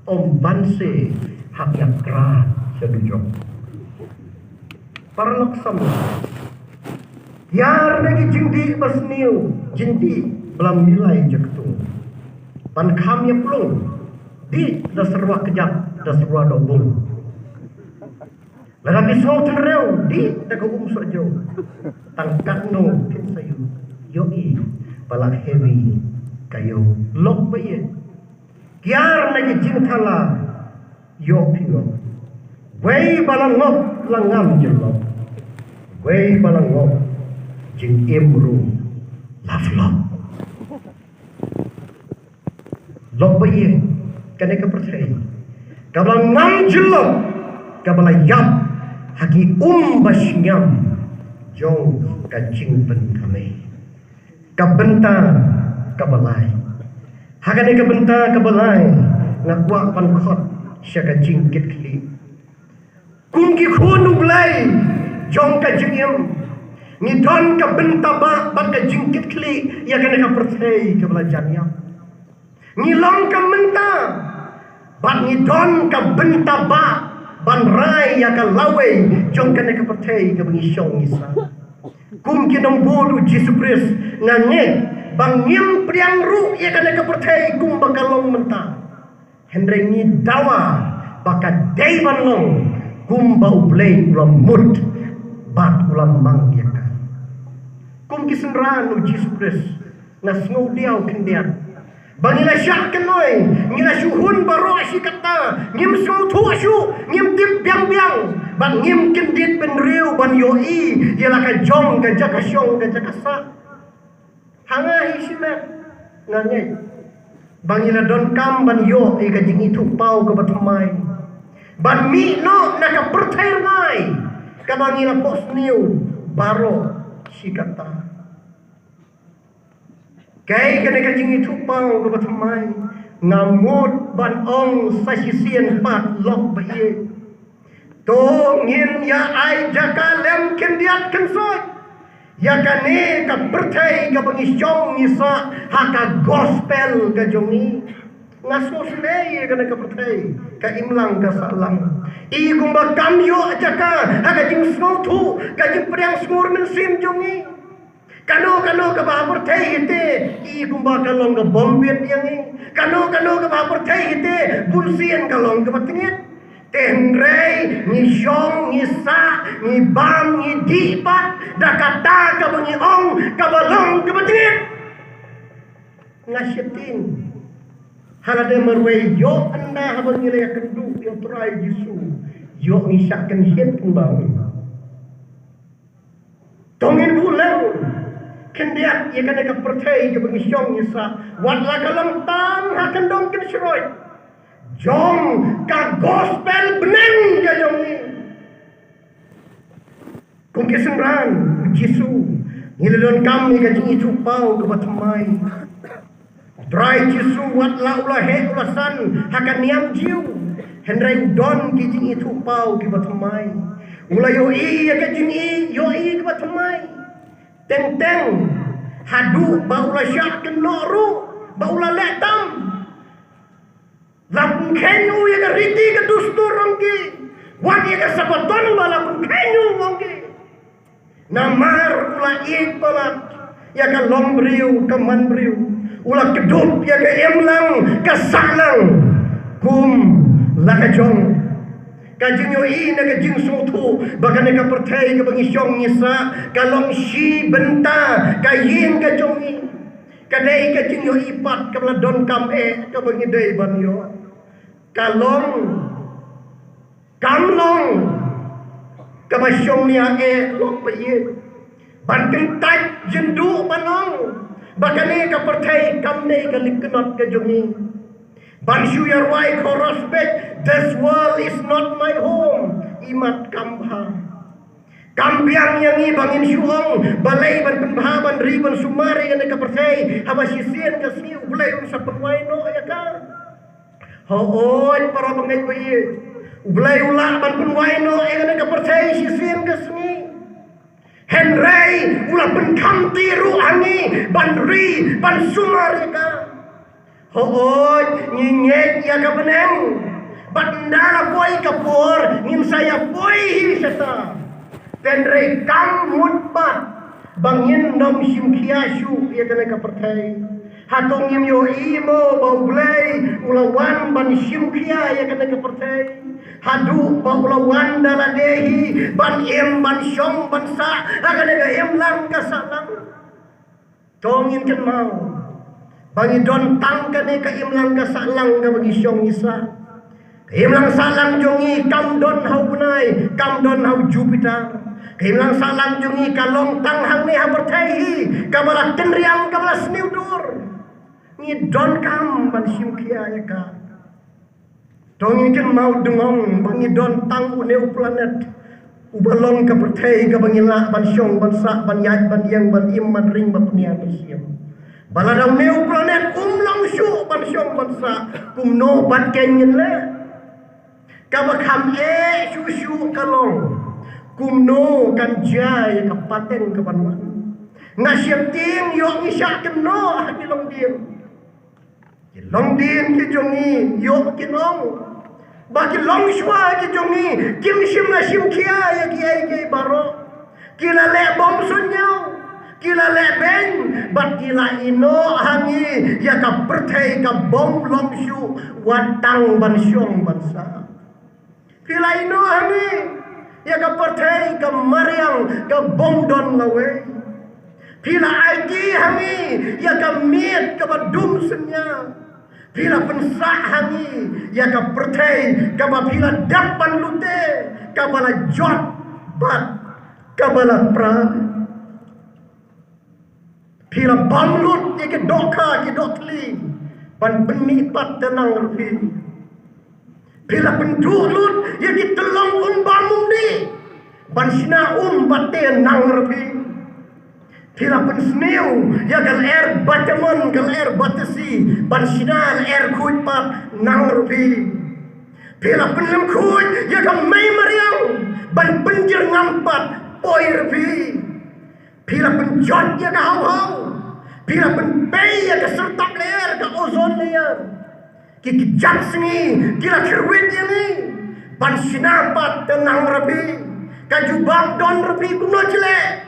ym banse hap ïa kra sha dujok. Paralok samla, Kiar na ki jingdih basniew, jingdih ba la milai jaktung. Ban kham ïa plung, dih da syrwa kjat, da syrwa dohbung. Lada phi sngew tynrew, dih da ka um sohjew. Tang katno phin sa ïoh, ïohi ba la heavy ka ïew. Lok ba ïeit. Kiar na ki jingthala, ïoh phi ngop. Wei ba la ngop la ngam jyllop. Wei ba la ngop jingim ruh la flop. Lok ba ïeit, kane ka pyrthei kaba la ngam jyllop, kaba la ïap ha ki um ba shngiam jong ka jingpynkame. Ka bynta kaba lai. Ha kane ka bynta kaba lai, nga kwah ban khot sha ka jingkitkhlieh. Kum ki khun U Blei jong ka jingim, ngi don ka bynta ba bad ka jingkitkhlieh ïa kane ka pyrthei kaba la jan ïap. Ngi long ka mynta bad ngi don ka bynta ba ban rai ïa ka lawei jong kane ka pyrthei kaba ngi shong ngi sah. Kum ki nongbud U Jisu Khrist, nga ngeit ba ngim pdiang ruh ïa kane ka pyrthei kumba ka long mynta. Hynrei ngi dawa ba ka dei ban long kumba U Blei u la mut bad u la mang ïa ka. Kum ki synran U Jisu Khrist, nga sngew diaw khyndiat ba ngi la shah kynnoh, ngi la shu hun baroh shi katta, ngim sngewthuh shuh, ngim tip biang biang, bad ngim kyndit bynriew ban ïohi ïa la ka jong ka jaka shong ka jaka sah. Ha nga hi shimet, nga ngeit ba ngi la donkam ban ïoh ïa ka jingithuhpaw kaba thymmai, ban mih noh na ka pyrthei rngai kaba ngi la phohsniew baroh shi katta. Kaei kane ka jingithuhpaw kaba thymmai? Nga mut ban ong sa shisien pat, lok ba ïeit. To ngin ïa ai jaka lem khyndiat khynsoit ïa kane ka pyrthei kaba ngi shong ngi sah ha ka gospel ka jong ngi. Nga sngewsynei ïa kane ka pyrthei ka imlang ka sahlang. I kumba kam ïoh jaka ha ka jingsngewthuh, ka jingpdiang sngur mynsiem jong ngi. Kano kano kaba ha pyrthei hi te, i kumba ka long ka bym biang ïa ngi. Kano kano kaba ha pyrthei hi te, bunsien ka long kaba tngit. Te hynrei ngi shong, ngi sah, ngi bam, ngi dih pat da kata kaba ngi ong kaba long kaba tngit. Nga sheptieng, ha lade marwei ïoh ynda haba ngi la ïakynduh ïa U Trai Jisu, ïoh ngi shah kynhit kumba u. To ngin buh lem khyndiat ïa kane ka pyrthei kaba ngi shong ngi sah, wat la ka long tang ha kyndong kynshroi jong ka gospel bneng ka jong ngi. Kum ki synran U Jisu, ngi la donkam ïa ka jingithuhpaw kaba thymmai. Trai Jisu wat la u la heh u la san ha ka niam Jiw, hynrei u don ki jingithuhpaw kiba thymmai. U la ïohi ïa ka jingïohi kaba thymmai. Teng teng haduh ba u la shah kynnoh ruh, ba u la leh tam. La pynkheiñ u ïa ka riti ka dustur jong ki. Wat ïa ka Sabaton ba la pynkheiñ u jong ki. Namar u la ïeit palat ïa ka longbriew ka manbriew. U la kdup ïa ka imlang ka sahlang kum la ka jong. Ka jingïohi ne ka jingsngewthuh ba kane ka pyrthei kaba ngi shong ngi sah ka long shi bynta ka ïing ka jong ngi. Ka dei ka jingïohi pat kaba la donkam eh kaba ngi dei ban ïoh. Ka long, kam long kaba shong nia eh, lok ba ïeit. Ban kyntait jingduh ban ong ba kane ka pyrthei kam dei ka lyngknot ka jong ngi. Ban shu ïa rwai chorus beit, "This world is not my home." Imat kam bha. Kam biang ïa ngi ba ngin shu ong balei ban pynbha ban ri ban sumar ïa kane ka pyrthei, haba shisien ka sngi U Blei un sa pynwai noh ïa ka. Hooid para bangeit ba ïeit, U Blei u lah ban pynwai noh ïa kane ka pyrthei shisien ka sngi. Hynrei u la pynkham ti ruh ha ngi ban ri ban sumar ïa ka. Hooid, ngi ngeit ïa ka bneng. Bad ynda la poi ka por ngin sa ïa poi hi shata. Hynrei kam mut pat ba ngin nym shim khia shuh ïa kane ka pyrthei. Hato ngim ïohi mo ba U Blei u la wan ban shim khia ïa kane ka pyrthei? Haduh ba u la wan da lade hi ban im, ban shong, ban sah ha kane ka imlang ka sahlang. To ngin kynmaw ba ngi don tang kane ka imlang ka sahlang kaba ngi shong ngi sah. Ka imlang sahlang jong ngi kam don ha u bnai, kam don ha u Jupiter. Ka imlang sahlang jong ngi ka long tang hangne ha pyrthei hi, kaba la kynriang, kaba la sniew dur. Ngi donkam ban shim khia ïa ka. To ngin kynmaw dngong ba ngi don tang une u planet uba long ka pyrthei kaba ngi lah ban shong, ban sah, ban ïaid, ban ïeng, ban im, ban ring, ban pynïar, ban siem. Ba lada une u planet um long shuh ban shong ban sah, kumno pat ngin leh? Kaba kham eh shuh shuh ka long, kumno kan jia ïa ka pateng kaban wan? Nga sheptieng ïoh ngi shah kynnoh ha ki longdien. Ki longdien ki jong ngi ïoh kin ong ba ki longshuwa ki jong ngi kim shym la shim khia ïa kiei kiei baroh. Ki la leh bom suidñiew, ki la leh beiñ, bad ki la ïehnoh ha ngi ïa ka pyrthei ka bym long shuh wat tang ban shong ban sah. Phi la ïehnoh ha ngi ïa ka pyrthei ka mariang ka bym don lawei. Phi la aiti ha ngi ïa ka miet kaba dum synñia. Phi la pynsah ha ngi ïa ka pyrthei kaba phi la dep ban lute, kaba la jot bad kaba la pra. Phi la bam lut ïa ki dohkha ki dohthli ban pynmih pat te nang ruh phi. Phi la pynduh lut ïa ki tyllong um bam um dih ban shna um pat te nang ruh phi. Phi la pynsniew ïa ka lyer ba tymmen, ka lyer ba tasi ban shna lyer khuid pat nang ruh phi. Phi la pynlem khuid ïa ka mei mariang ban pynjyrngam pat poi ruh phi. Phi la pynjot ïa ka hawhaw. Phi la pynpei ïa ka syrtap lyer, ka ozone layer. Ki kjat sngi ki la kyrwit ïa ngi ban shna pat te nang ruh phi. Ka jubab don ruh phi kumno jleh.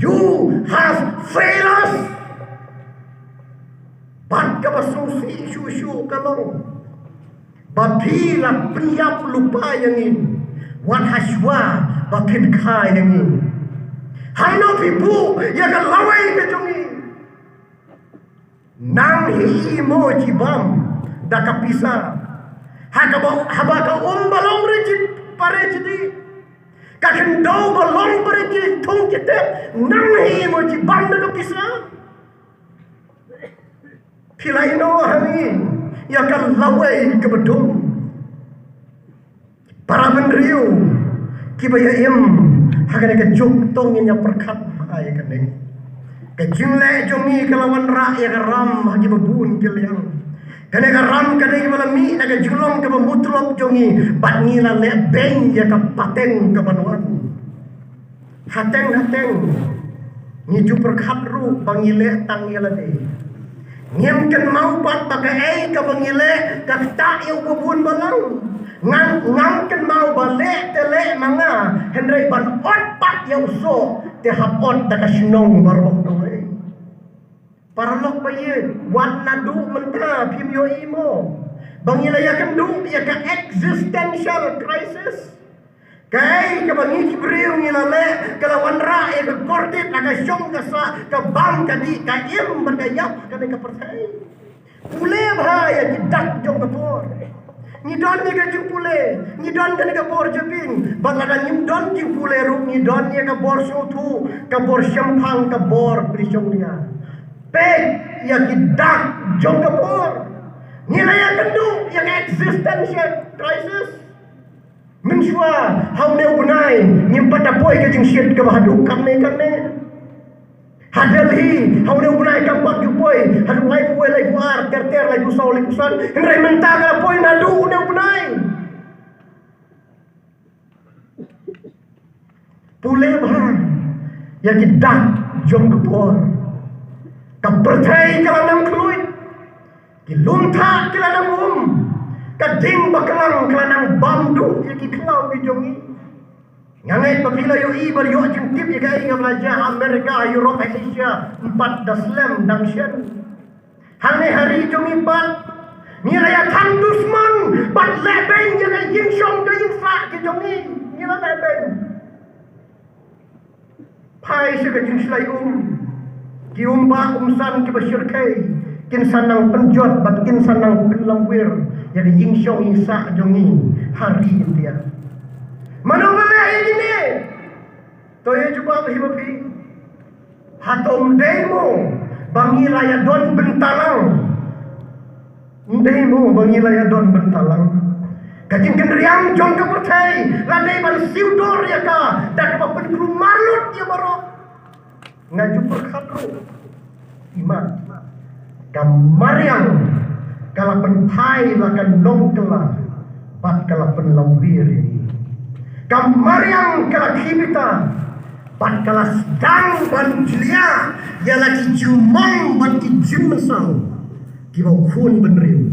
You have failed us. Bad kaba sngewsih shuh shuh ka long ba phi la pynïap lypa ïa ngi wat hashwa ba phin kha ïa ngi. Hangno phi buh ïa ka lawei ka jong ngi? Nang hi mo jibam da ka pisa? Ha kaba, haba ka um ba long re jit pare jiti, ka khyndew ba long pare ki thung ki tep, nang hi mo jibam da ka pisa? Phi la ïehnoh ha ngi ïa ka lawei kaba dum. Para bynriew kiba ïa im ha kane ka juk, to ngin ïa pyrkhat bha ïa kane. Ka jingleh jong ngi ka la wanrah ïa ka ram ha kiba bun ki liang. Kane ka ram ka dei kaba la mih na ka jinglong kaba mutlop jong ngi bad ngi la leh beiñ ïa ka pateng kaban wan. Hateng hateng ngi ju pyrkhat ruh ba ngi leh tang ïa lade. Ngim kynmaw pat ba kaei kaba ngi leh ka ktah ïa uba bun balang. Ngan, ngam kynmaw ba leh te leh ma nga, hynrei ban ot pat ïa u soh te hap ot da ka shnong baroh kawei. Paralok ba ïeit, wat naduh mynta phim ïohi mo ba ngi la ïakynduh ïa ka existential crisis? Kaei kaba ngi ki briew ngi la leh ka la wanrah ïa ka kordit ha ka shong ka sah, ka bam ka dih, ka im bad ka ïap ha kane ka pyrthei. Pule bha ïa ki dak jong ka por. Ngi don ïa ka jingpule, ngi don kane ka bor jabieng, bad lada ngim don jingpule ruh ngi don ïa ka bor sngewthuh, ka bor shemphang, ka bor pynshongnia. Peit ïa ki dak jong ka por. Ngi la ïakynduh ïa ka existential crisis. Mynshuwa ha une u bnai ngim pat da poi ka jingshit kaba haduh katne katne. Ha Delhi ha une u bnai kam pat ju poi haduh laiphew wei, laiphew ar, ter ter, laiphew saw, laiphew san. Hynrei mynta ka la poi naduh une u bnai. Pule bha ïa ki dak jong ka por. Ka pyrthei ka la nang khluit. Ki lum thah ki la nang um. Ka ding baklang ka la nang bam duh ïa ki khlaw ki jong ngi. Nga ngeit ba phi la ïohi bad ïoh jingtip ïa kaei kaba la jia ha America, ha Europe, ha Asia, ym pat da slem dang shen. Hangne ha ri jong ngi pat, ngi la ïa than dusmon bad lehbeiñ ïa ka jingshong ka jingsah ki jong ngi. Ngi la lehbeiñ. Phai sha ka jingshlei um. Ki um ba um san kiba shyrkhei kin sa nang pynjot bad kin sa nang pynlongwir ïa ka jingshong jingsah jong ngi ha ri India. Mano ba leh ïa kine? To ïa jubab hi ma phi. Hato ym dei mo ba ngi la ïa don bynta lang? Ym dei mo ba ngi la ïa don bynta lang? Ka jingkynriang jong ka pyrthei la dei ban siew dor ïa ka da kaba pynkulmar lut ïa baroh. Nga ju pyrkhat ruh, i ma, ka mariang ka la pynphai la ka nongkylla bad ka la pynlongwir ïa ngi. Ka mariang ka la khie bita bad ka la sdang ban jlia ïa la ki jingmong bad ki jingmynsaw kiba u khun bynriew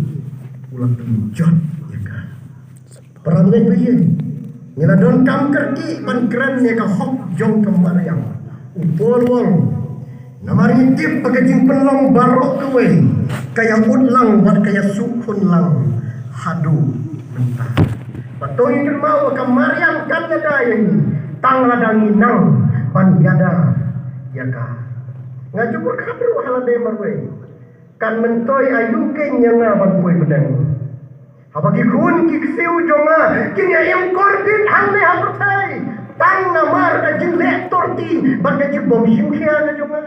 u la pynjot ïa ka. Para bangeit ba ïeit, ngi la donkam kyrkieh ban kren ïa ka hok jong ka mariang. U Paul u ong, namar ngi tip ba ka jingpynlong baroh kawei ka ïa ud lang bad ka ïa suk khun lang haduh mynta. Bad to ngi kynmaw ba ka mariang kan ïada ïa ngi tang lada ngi nang ban ïada ïa ka. Nga ju pyrkhat ruh ha lade marwei, kan myntoi aïu kein ïa nga ban poi bneng? Haba ki khun ki ksiew jong nga kin ïa im kordit hangne ha pyrthei tang namar ka jingleh torti bad ka jingbym shim khia ka jong nga.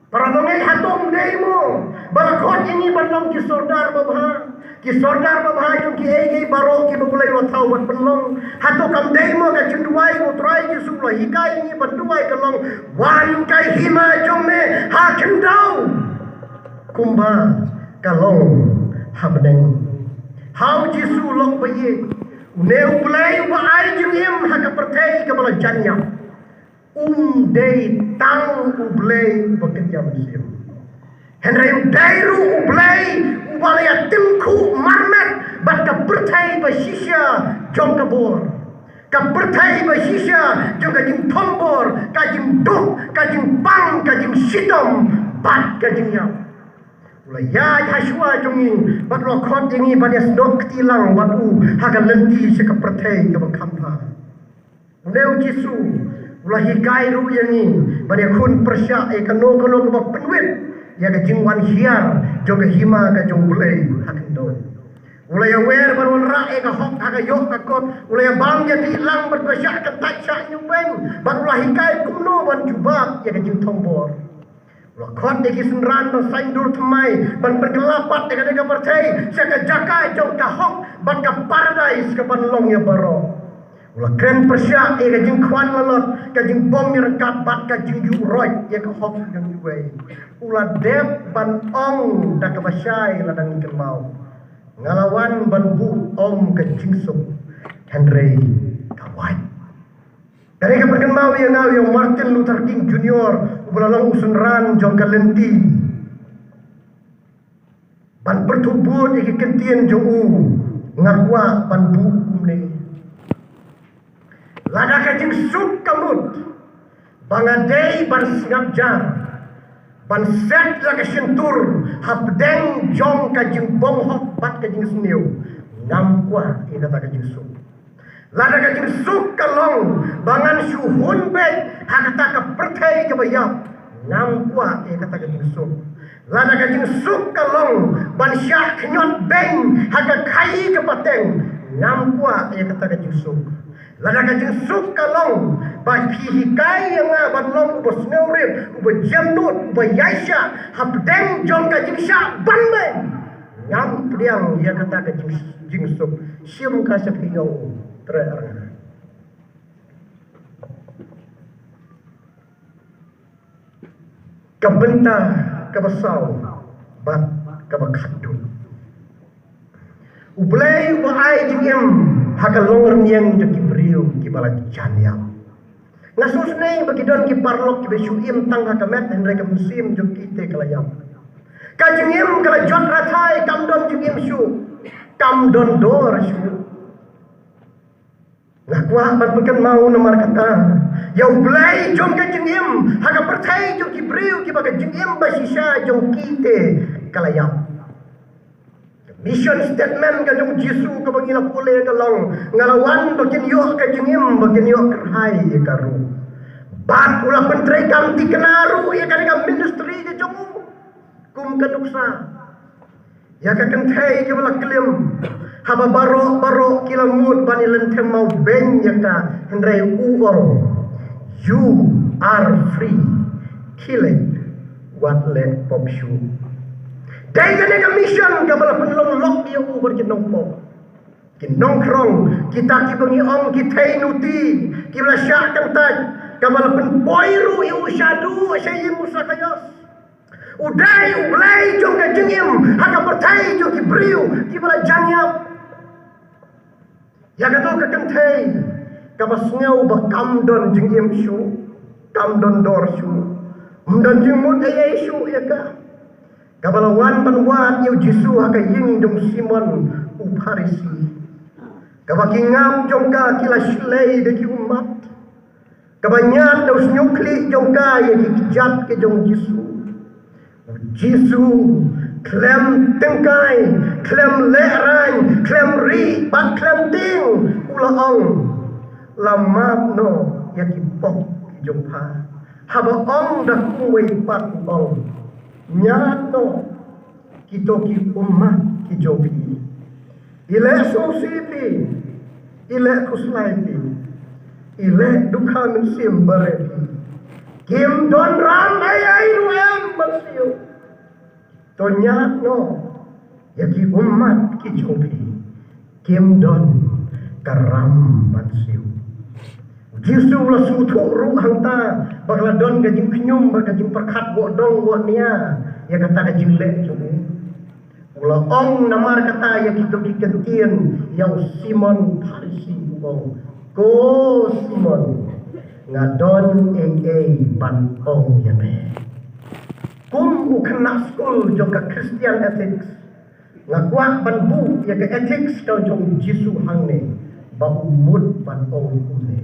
Para bangeit, hato ym dei mo ba la khot ïa ngi ban long ki sordar babha? Ki sordar babha jong kiei kiei baroh kiba U Blei u la thaw ban pynlong. Hato kam dei mo ka jingduwai U Trai Jisu u la hikai ïa ngi ban duwai ka long, wan ka hima jong me ha khyndew kumba ka long ha bneng. Ha U Jisu lok ba ïeit, une U Blei uba ai jingim ha ka pyrthei kaba la jan ïap, um dei tang U Blei uba kynja mynsiem. Hynrei u dei ruh U Blei uba la ïa tyngkhuh marmet bad ka pyrthei ba shisha jong ka bor, ka pyrthei ba shisha jong ka jingthombor, ka jingduk, ka jingpang, ka jingshitom bad ka jingïap. U la ïaid ha shuwa jong ngi bad u la khot ïa ngi ban ïasnoh kti lang bad u ha ka lynti sha ka pyrthei kaba kham bha. Une U Jisu u la hikai ruh ïa ngi ban ïakhun pyrshah ïa kano kano kaba pynwit ïa ka jingwan hiar jong ka hima ka jong U Blei ha khyndew. U la ïawer ban wanrah ïa ka hok ha ka ïoh ka kot. U la ïabam ïadih lang bad ba shah kyntait shah ñiewbeiñ bad u la hikai kumno ban jubab ïa ka jingthombor. U la khot ïa ki synran ban saiñdur thymmai ban pynkylla pat ïa kane ka pyrthei sha ka jaka jong ka hok bad ka paradais kaban long ïa baroh. U la kren pyrshah ïa ka jingkhwan lalot, ka jingbym ïaryngkat bad ka jingïuhroit ïa ka hok jong kiwei. U la dep ban ong da kaba shai lada ngi kynmaw, nga la wan ban buh ym ka jingsuk hynrei ka wait. Kane ka pynkynmaw ïa nga ïa u Martin Luther King Junior uba la long u synran jong ka lynti ban pyrthuh bud ïa ki kyntien jong u, nga kwah ban buh kumne. Lada ka jingsuk ka mut ba nga dei ban sngap jar ban set la ka shyntur hapdeng jong ka jingbymhok bad ka jingsniew, ngam kwah ïa kata ka jingsuk. Lada ka jingsuk ka long ba ngan shu hun beit ha kata ka pyrthei kaba ïap, ngam kwah ïa kata ka jingsuk. Lada ka jingsuk ka long ban shah khñiot beiñ ha ka khaii ka pateng, ngam kwah ïa kata ka jingsuk. Lada ka jingsuk ka long ba phi hikai ïa nga ban long uba sngewrit, uba jemnud, uba ïaishah hapdeng jong ka jingshah ban beiñ, ngam pdiang ïa kata ka jing, jingsuk. Shim ka sha phi ïa u, treh ar nga. Ka bynta kaba saw bad kaba khatduh. U Blei uba ai jingim ha ka longrynïeng jong ki briew kiba la jan ïap. Nga sngewsynei ba ki don ki paralok kiba shu im tang ha ka met hynrei ka mynsiem jong ki te ka la ïap. Ka jingim ka la jot rathai, kam don jingim shuh, kam don dor shuh. Nga kwah ban pynkynmaw namar kata ïa U Blei jong ka jingim ha ka pyrthei jong ki briew kiba ka jingim ba shisha jong ki te ka la ïap. Mission statement ka jong Jisu kaba ngi la pule ka long, nga la wan ba kin ïoh ka jingim, ba kin ïoh kyrhai ïa ka ruh. Bad u la pyntreikam thikna ruh ïa kane ka ministry ka jong u kum ka nuksa. Ïa ka kynthei kaba la klim, haba baroh baroh ki la mut ban ïalam thymmai beiñ ïa ka, hynrei u ong, "You are free. Khie leit, wat leh pop shuh." Dei kane ka mission kaba la pynlong lok ïa u bad ki nongpop, ki nongkhrong, kita kiba ngi ong ki theinuti, kiba la shah kyntait, kaba la pynpoi ruh ïa u shaduh sha ïing u Sakaios. U dei U Blei jong ka jingim ha ka pyrthei jong ki briew kiba la jan ïap. Ïa kato ka kynthei kaba sngew ba kam don jingim shuh, kam don dor shuh, ym don jingmut ei ei shuh ïa ka, kaba la wan ban wad ïa U Jisu ha ka ïing jong u Simon u Pharisi, kaba ki ngam jong ka ki la shlei da ki ummat, kaba ñiad da u shñiuh khlieh jong ka ïa ki kjat ki jong u Jisu. U Jisu khlem tyngkai, khlem lehraiñ, khlem rieh bad khlem tieng, u la ong, "La map noh ïa ki pop ki jong pha." Haba ong da kumwei pat u ong, "Ñiad noh kito ki ummat ki jong phi. I leh sngewsih phi, i leh khuslai phi, i leh dukha mynsiem barit phi. Kim don ram ei ei ruh em ban siew. To ñiad noh ïa ki ummat ki jong phi, kim don ka ram ban siew." U Jisu u la sngewthuh ruh hangta ba ka la don ka jingkhñium bad ka jingpyrkhat wok dong wok nia ïa kata ka jingleh jong u. U la ong namar kata ïa kito ki kyntien ïa u Simon Pharisi, u ong, "Ko Simon, nga don ei ei ban ong ïa me." Kum u khynnah skul jong ka Christian ethics, nga kwah ban buh ïa ka ethics ka jong u Jisu hangne ba u mut ban ong kumne.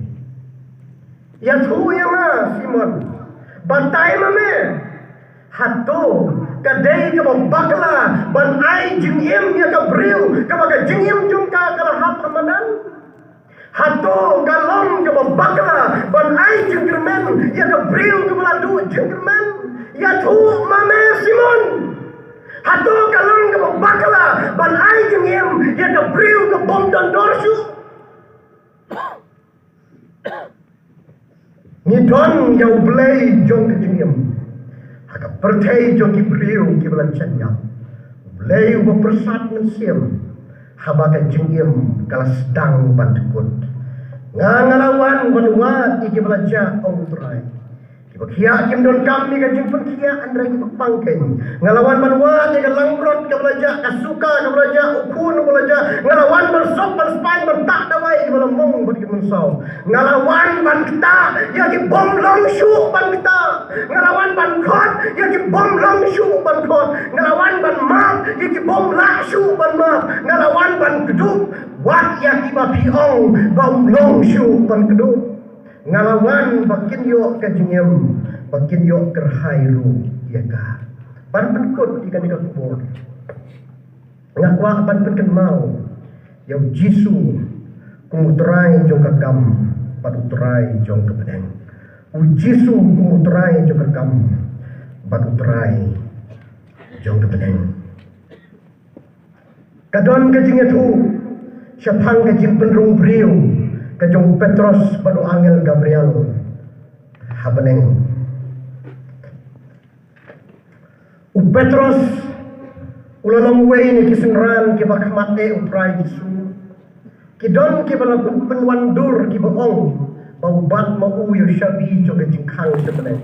Ïathuh ïa nga Simon, batai ma me, hato ka dei kaba bakla ban ai jingim ïa ka briew kaba ka jingim jong ka ka la hap ha madan? Hato ka long kaba bakla ban ai jingkyrmen ïa ka briew kaba la duh jingkyrmen? Ïathuh ma me Simon, hato ka long kaba bakla ban ai jingim ïa ka briew ka bym don dor shuh? Ngi don ïa U Blei jong ka jingim ha ka pyrthei jong ki briew kiba la jan ïap. U Blei uba pyrsad mynsiem haba ka jingim ka la sdang ban dkut. Nga, nga la wan ban wad ïa kiba la jah, ong U Trai. Kiba khiah kim donkam ïa ka jingpynkhiah, hynrei kiba pang keiñ. Nga la wan ban wad ïa ka langbrot kaba la jah, ka suka kaba la jah, u khun uba la jah. Nga la wan ban sop ban spaiñ, ban tah dawai ïa kiba la mong bad ki mynsaw. Nga la wan ban ktah ïa ki bym long shuh ban ktah. Nga la wan ban khot ïa ki bym long shuh ban khot. Nga la wan ban map ïa ki bym lah shuh ban map. Nga la wan ban kdup wat ïa kiba phi ong ba ym long shuh ban kdup. Nga la wan ba kin ïoh ka jingim, ba kin ïoh kyrhai ruh ïa ka. Ban pynkut ïa kane ka khubor, nga kwah ban pynkynmaw ïa U Jisu kum U Trai jong ka kam bad U Trai jong ka bneng. U Jisu kum U Trai jong ka kam bad U Trai jong ka bneng. Ka don ka jingïathuh shaphang ka jingpynrung briew ka jong u Petros bad u angel Gabriel ha bneng. U Petros u la long uwei na ki synran kiba khmat eh U Trai Jisu. Ki don kiba la pynwandur kiba ong ba u bat ma u ïa u shabi jong ka jingkhang sha bneng.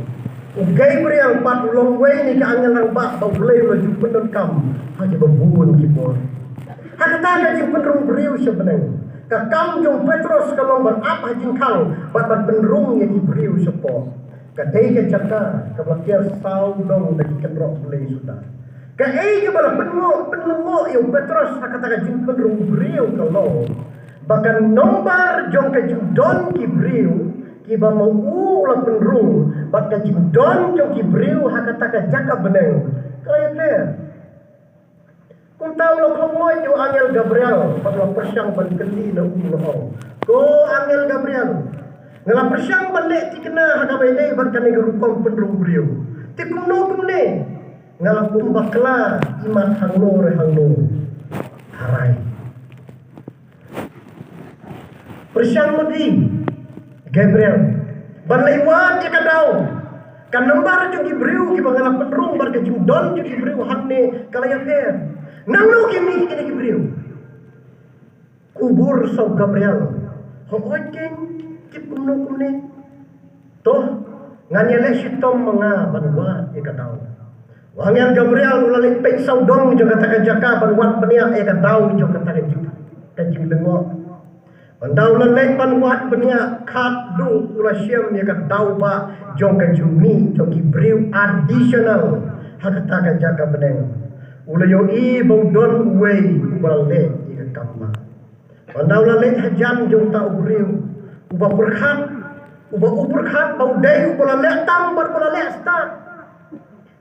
U Gabriel pat u long uwei na ki angel rangbah ba U Blei u la ju pyndonkam ha kiba bun ki por. Ha kata ka jingpynrung briew sha bneng, ka kam jong u Petros ka long ban ap ha jingkhang bad ban pynrung ïa ki briew shapoh. Ka dei ka jaka kaba la ker saw dong da ki kynroh blei suda. Kaei kaba la pynlyngngoh, pynlyngngoh ïa u Petros ha kata ka jingpynrung briew ka long ba ka nombar jong ka jingdon ki briew kiba ma u la pynrung bad ka jingdon jong ki briew ha kata ka jaka bneng ka la ïapher. Kumta u la khot ïa u angel Gabriel bad u la pyrshang ban kylli na u, u la ong, "Ko angel Gabriel, nga la pyrshang ban leh thikna ha kaba ïadei bad kane ka rukom pynrung briew. Te kumno kumne? Nga la kum bakla imat hangno re hangno. Tharai." Pyrshang ma phi, Gabriel, ban leit wad ïa ka daw. Ka nombar jong ki briew kiba nga la pynrung bad ka jingdon jong ki briew hangne ka la ïapher. Nangno ki mih kine ki briew? Kubur sa u Gabriel. Hooid keiñ, tip kumno kumne. To, ngan ïaleh shitom ma nga ban wad ïa ka daw. U angel Gabriel u la leit peit sawdong jong kata ka jaka ban wad bniah ïa ka daw jong kata ka jing, ka jinglyngngoh. Ynda u la leit ban wad bniah, khadduh u la shem ïa ka daw ba jong ka jingmih jong ki briew additional ha kata ka jaka bneng. U la ïohi ba u don uwei uba la leh ïa ka kam ba. Ynda u la leit hajan jong uta u briew uba pyrkhat, uba u pyrkhat ba u dei uba la leh tam bad uba la leh stad.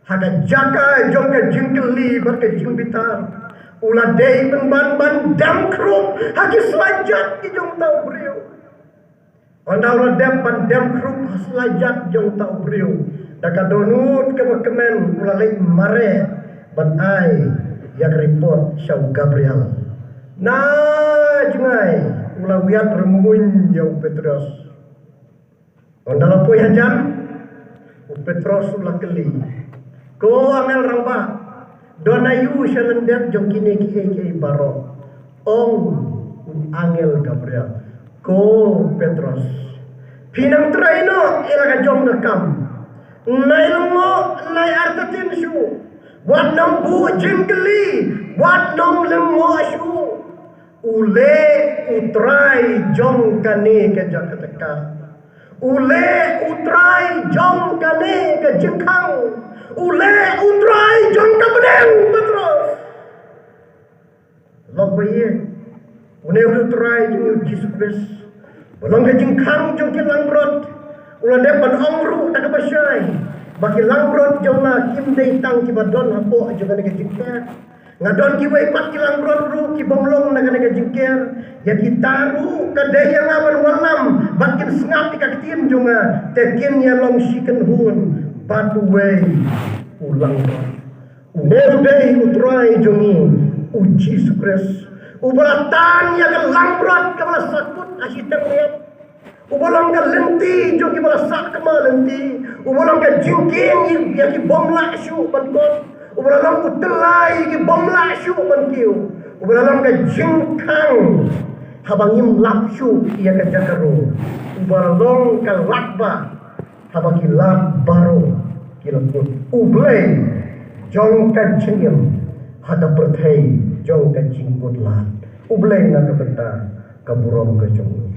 Ha ka jaka jong ka jingkylli bad ka jingbitar, u la dei pynban ban dem khrup ha ki slajat ki jong uta u briew. Ynda u la dep ban dem khrup ha slajat jong uta u briew, da ka dohnud kaba kmen u la leit mareh ban ai ïa ka report sha u Gabriel. Na jngai u la wiat rymmuiñ ïa u Petros. Ynda la poi hajan, u Petros u la kylli, "Ko angel rangbah, don aïu sha lyndet jong kine kiei kiei baroh?" Ong u angel Gabriel, "Ko Petros, phi nang trei noh ïa la ka jong ka kam. Nai lyngngoh, nai artatien shuh. Wat nang buh jingkylli, wat nang lyngngoh shuh. U leh U Trai jong kane ka jaka tyngka. U leh U Trai jong kane ka jingkhang. U leh U Trai jong ka bneng, Petros." Lok ba ïeit, une u Trai jong ngi u Jisu Khrist, ba long ka jingkhang jong ki langbrot, u la dep ban ong ruh da kaba shai ba ki langbrot jong nga kim dei tang kiba don hapoh jong kane ka jingker. Nga don kiwei pat ki langbrot ruh ki bym long na kane ka jingker. Ïa kita ruh ka dei ïa nga ban wallam bad kin sngap ïa ka ktien jong nga, te kin ïalong shi kynhun bad uwei u langbrot. Une u dei U Trai jong ngi, u Jisu Khrist, uba la tan ïa ka langbrot kaba la sahkut ha shiteng miet, uba long ka lynti jong kiba la sah kma lynti, uba long ka jingkieng ïa ki bym lah shuh ban kot, uba la long u tyllai ïa ki bym lah shuh ban kiew, uba la long ka jingkhang haba ngim lap shuh ïa ka jaka rung, uba la long ka lad ba haba ki lad baroh ki la kut. U Blei jong ka jingim ha ka pyrthei jong ka jingkut lad. U Blei na ka bynta ka burom ka jong u.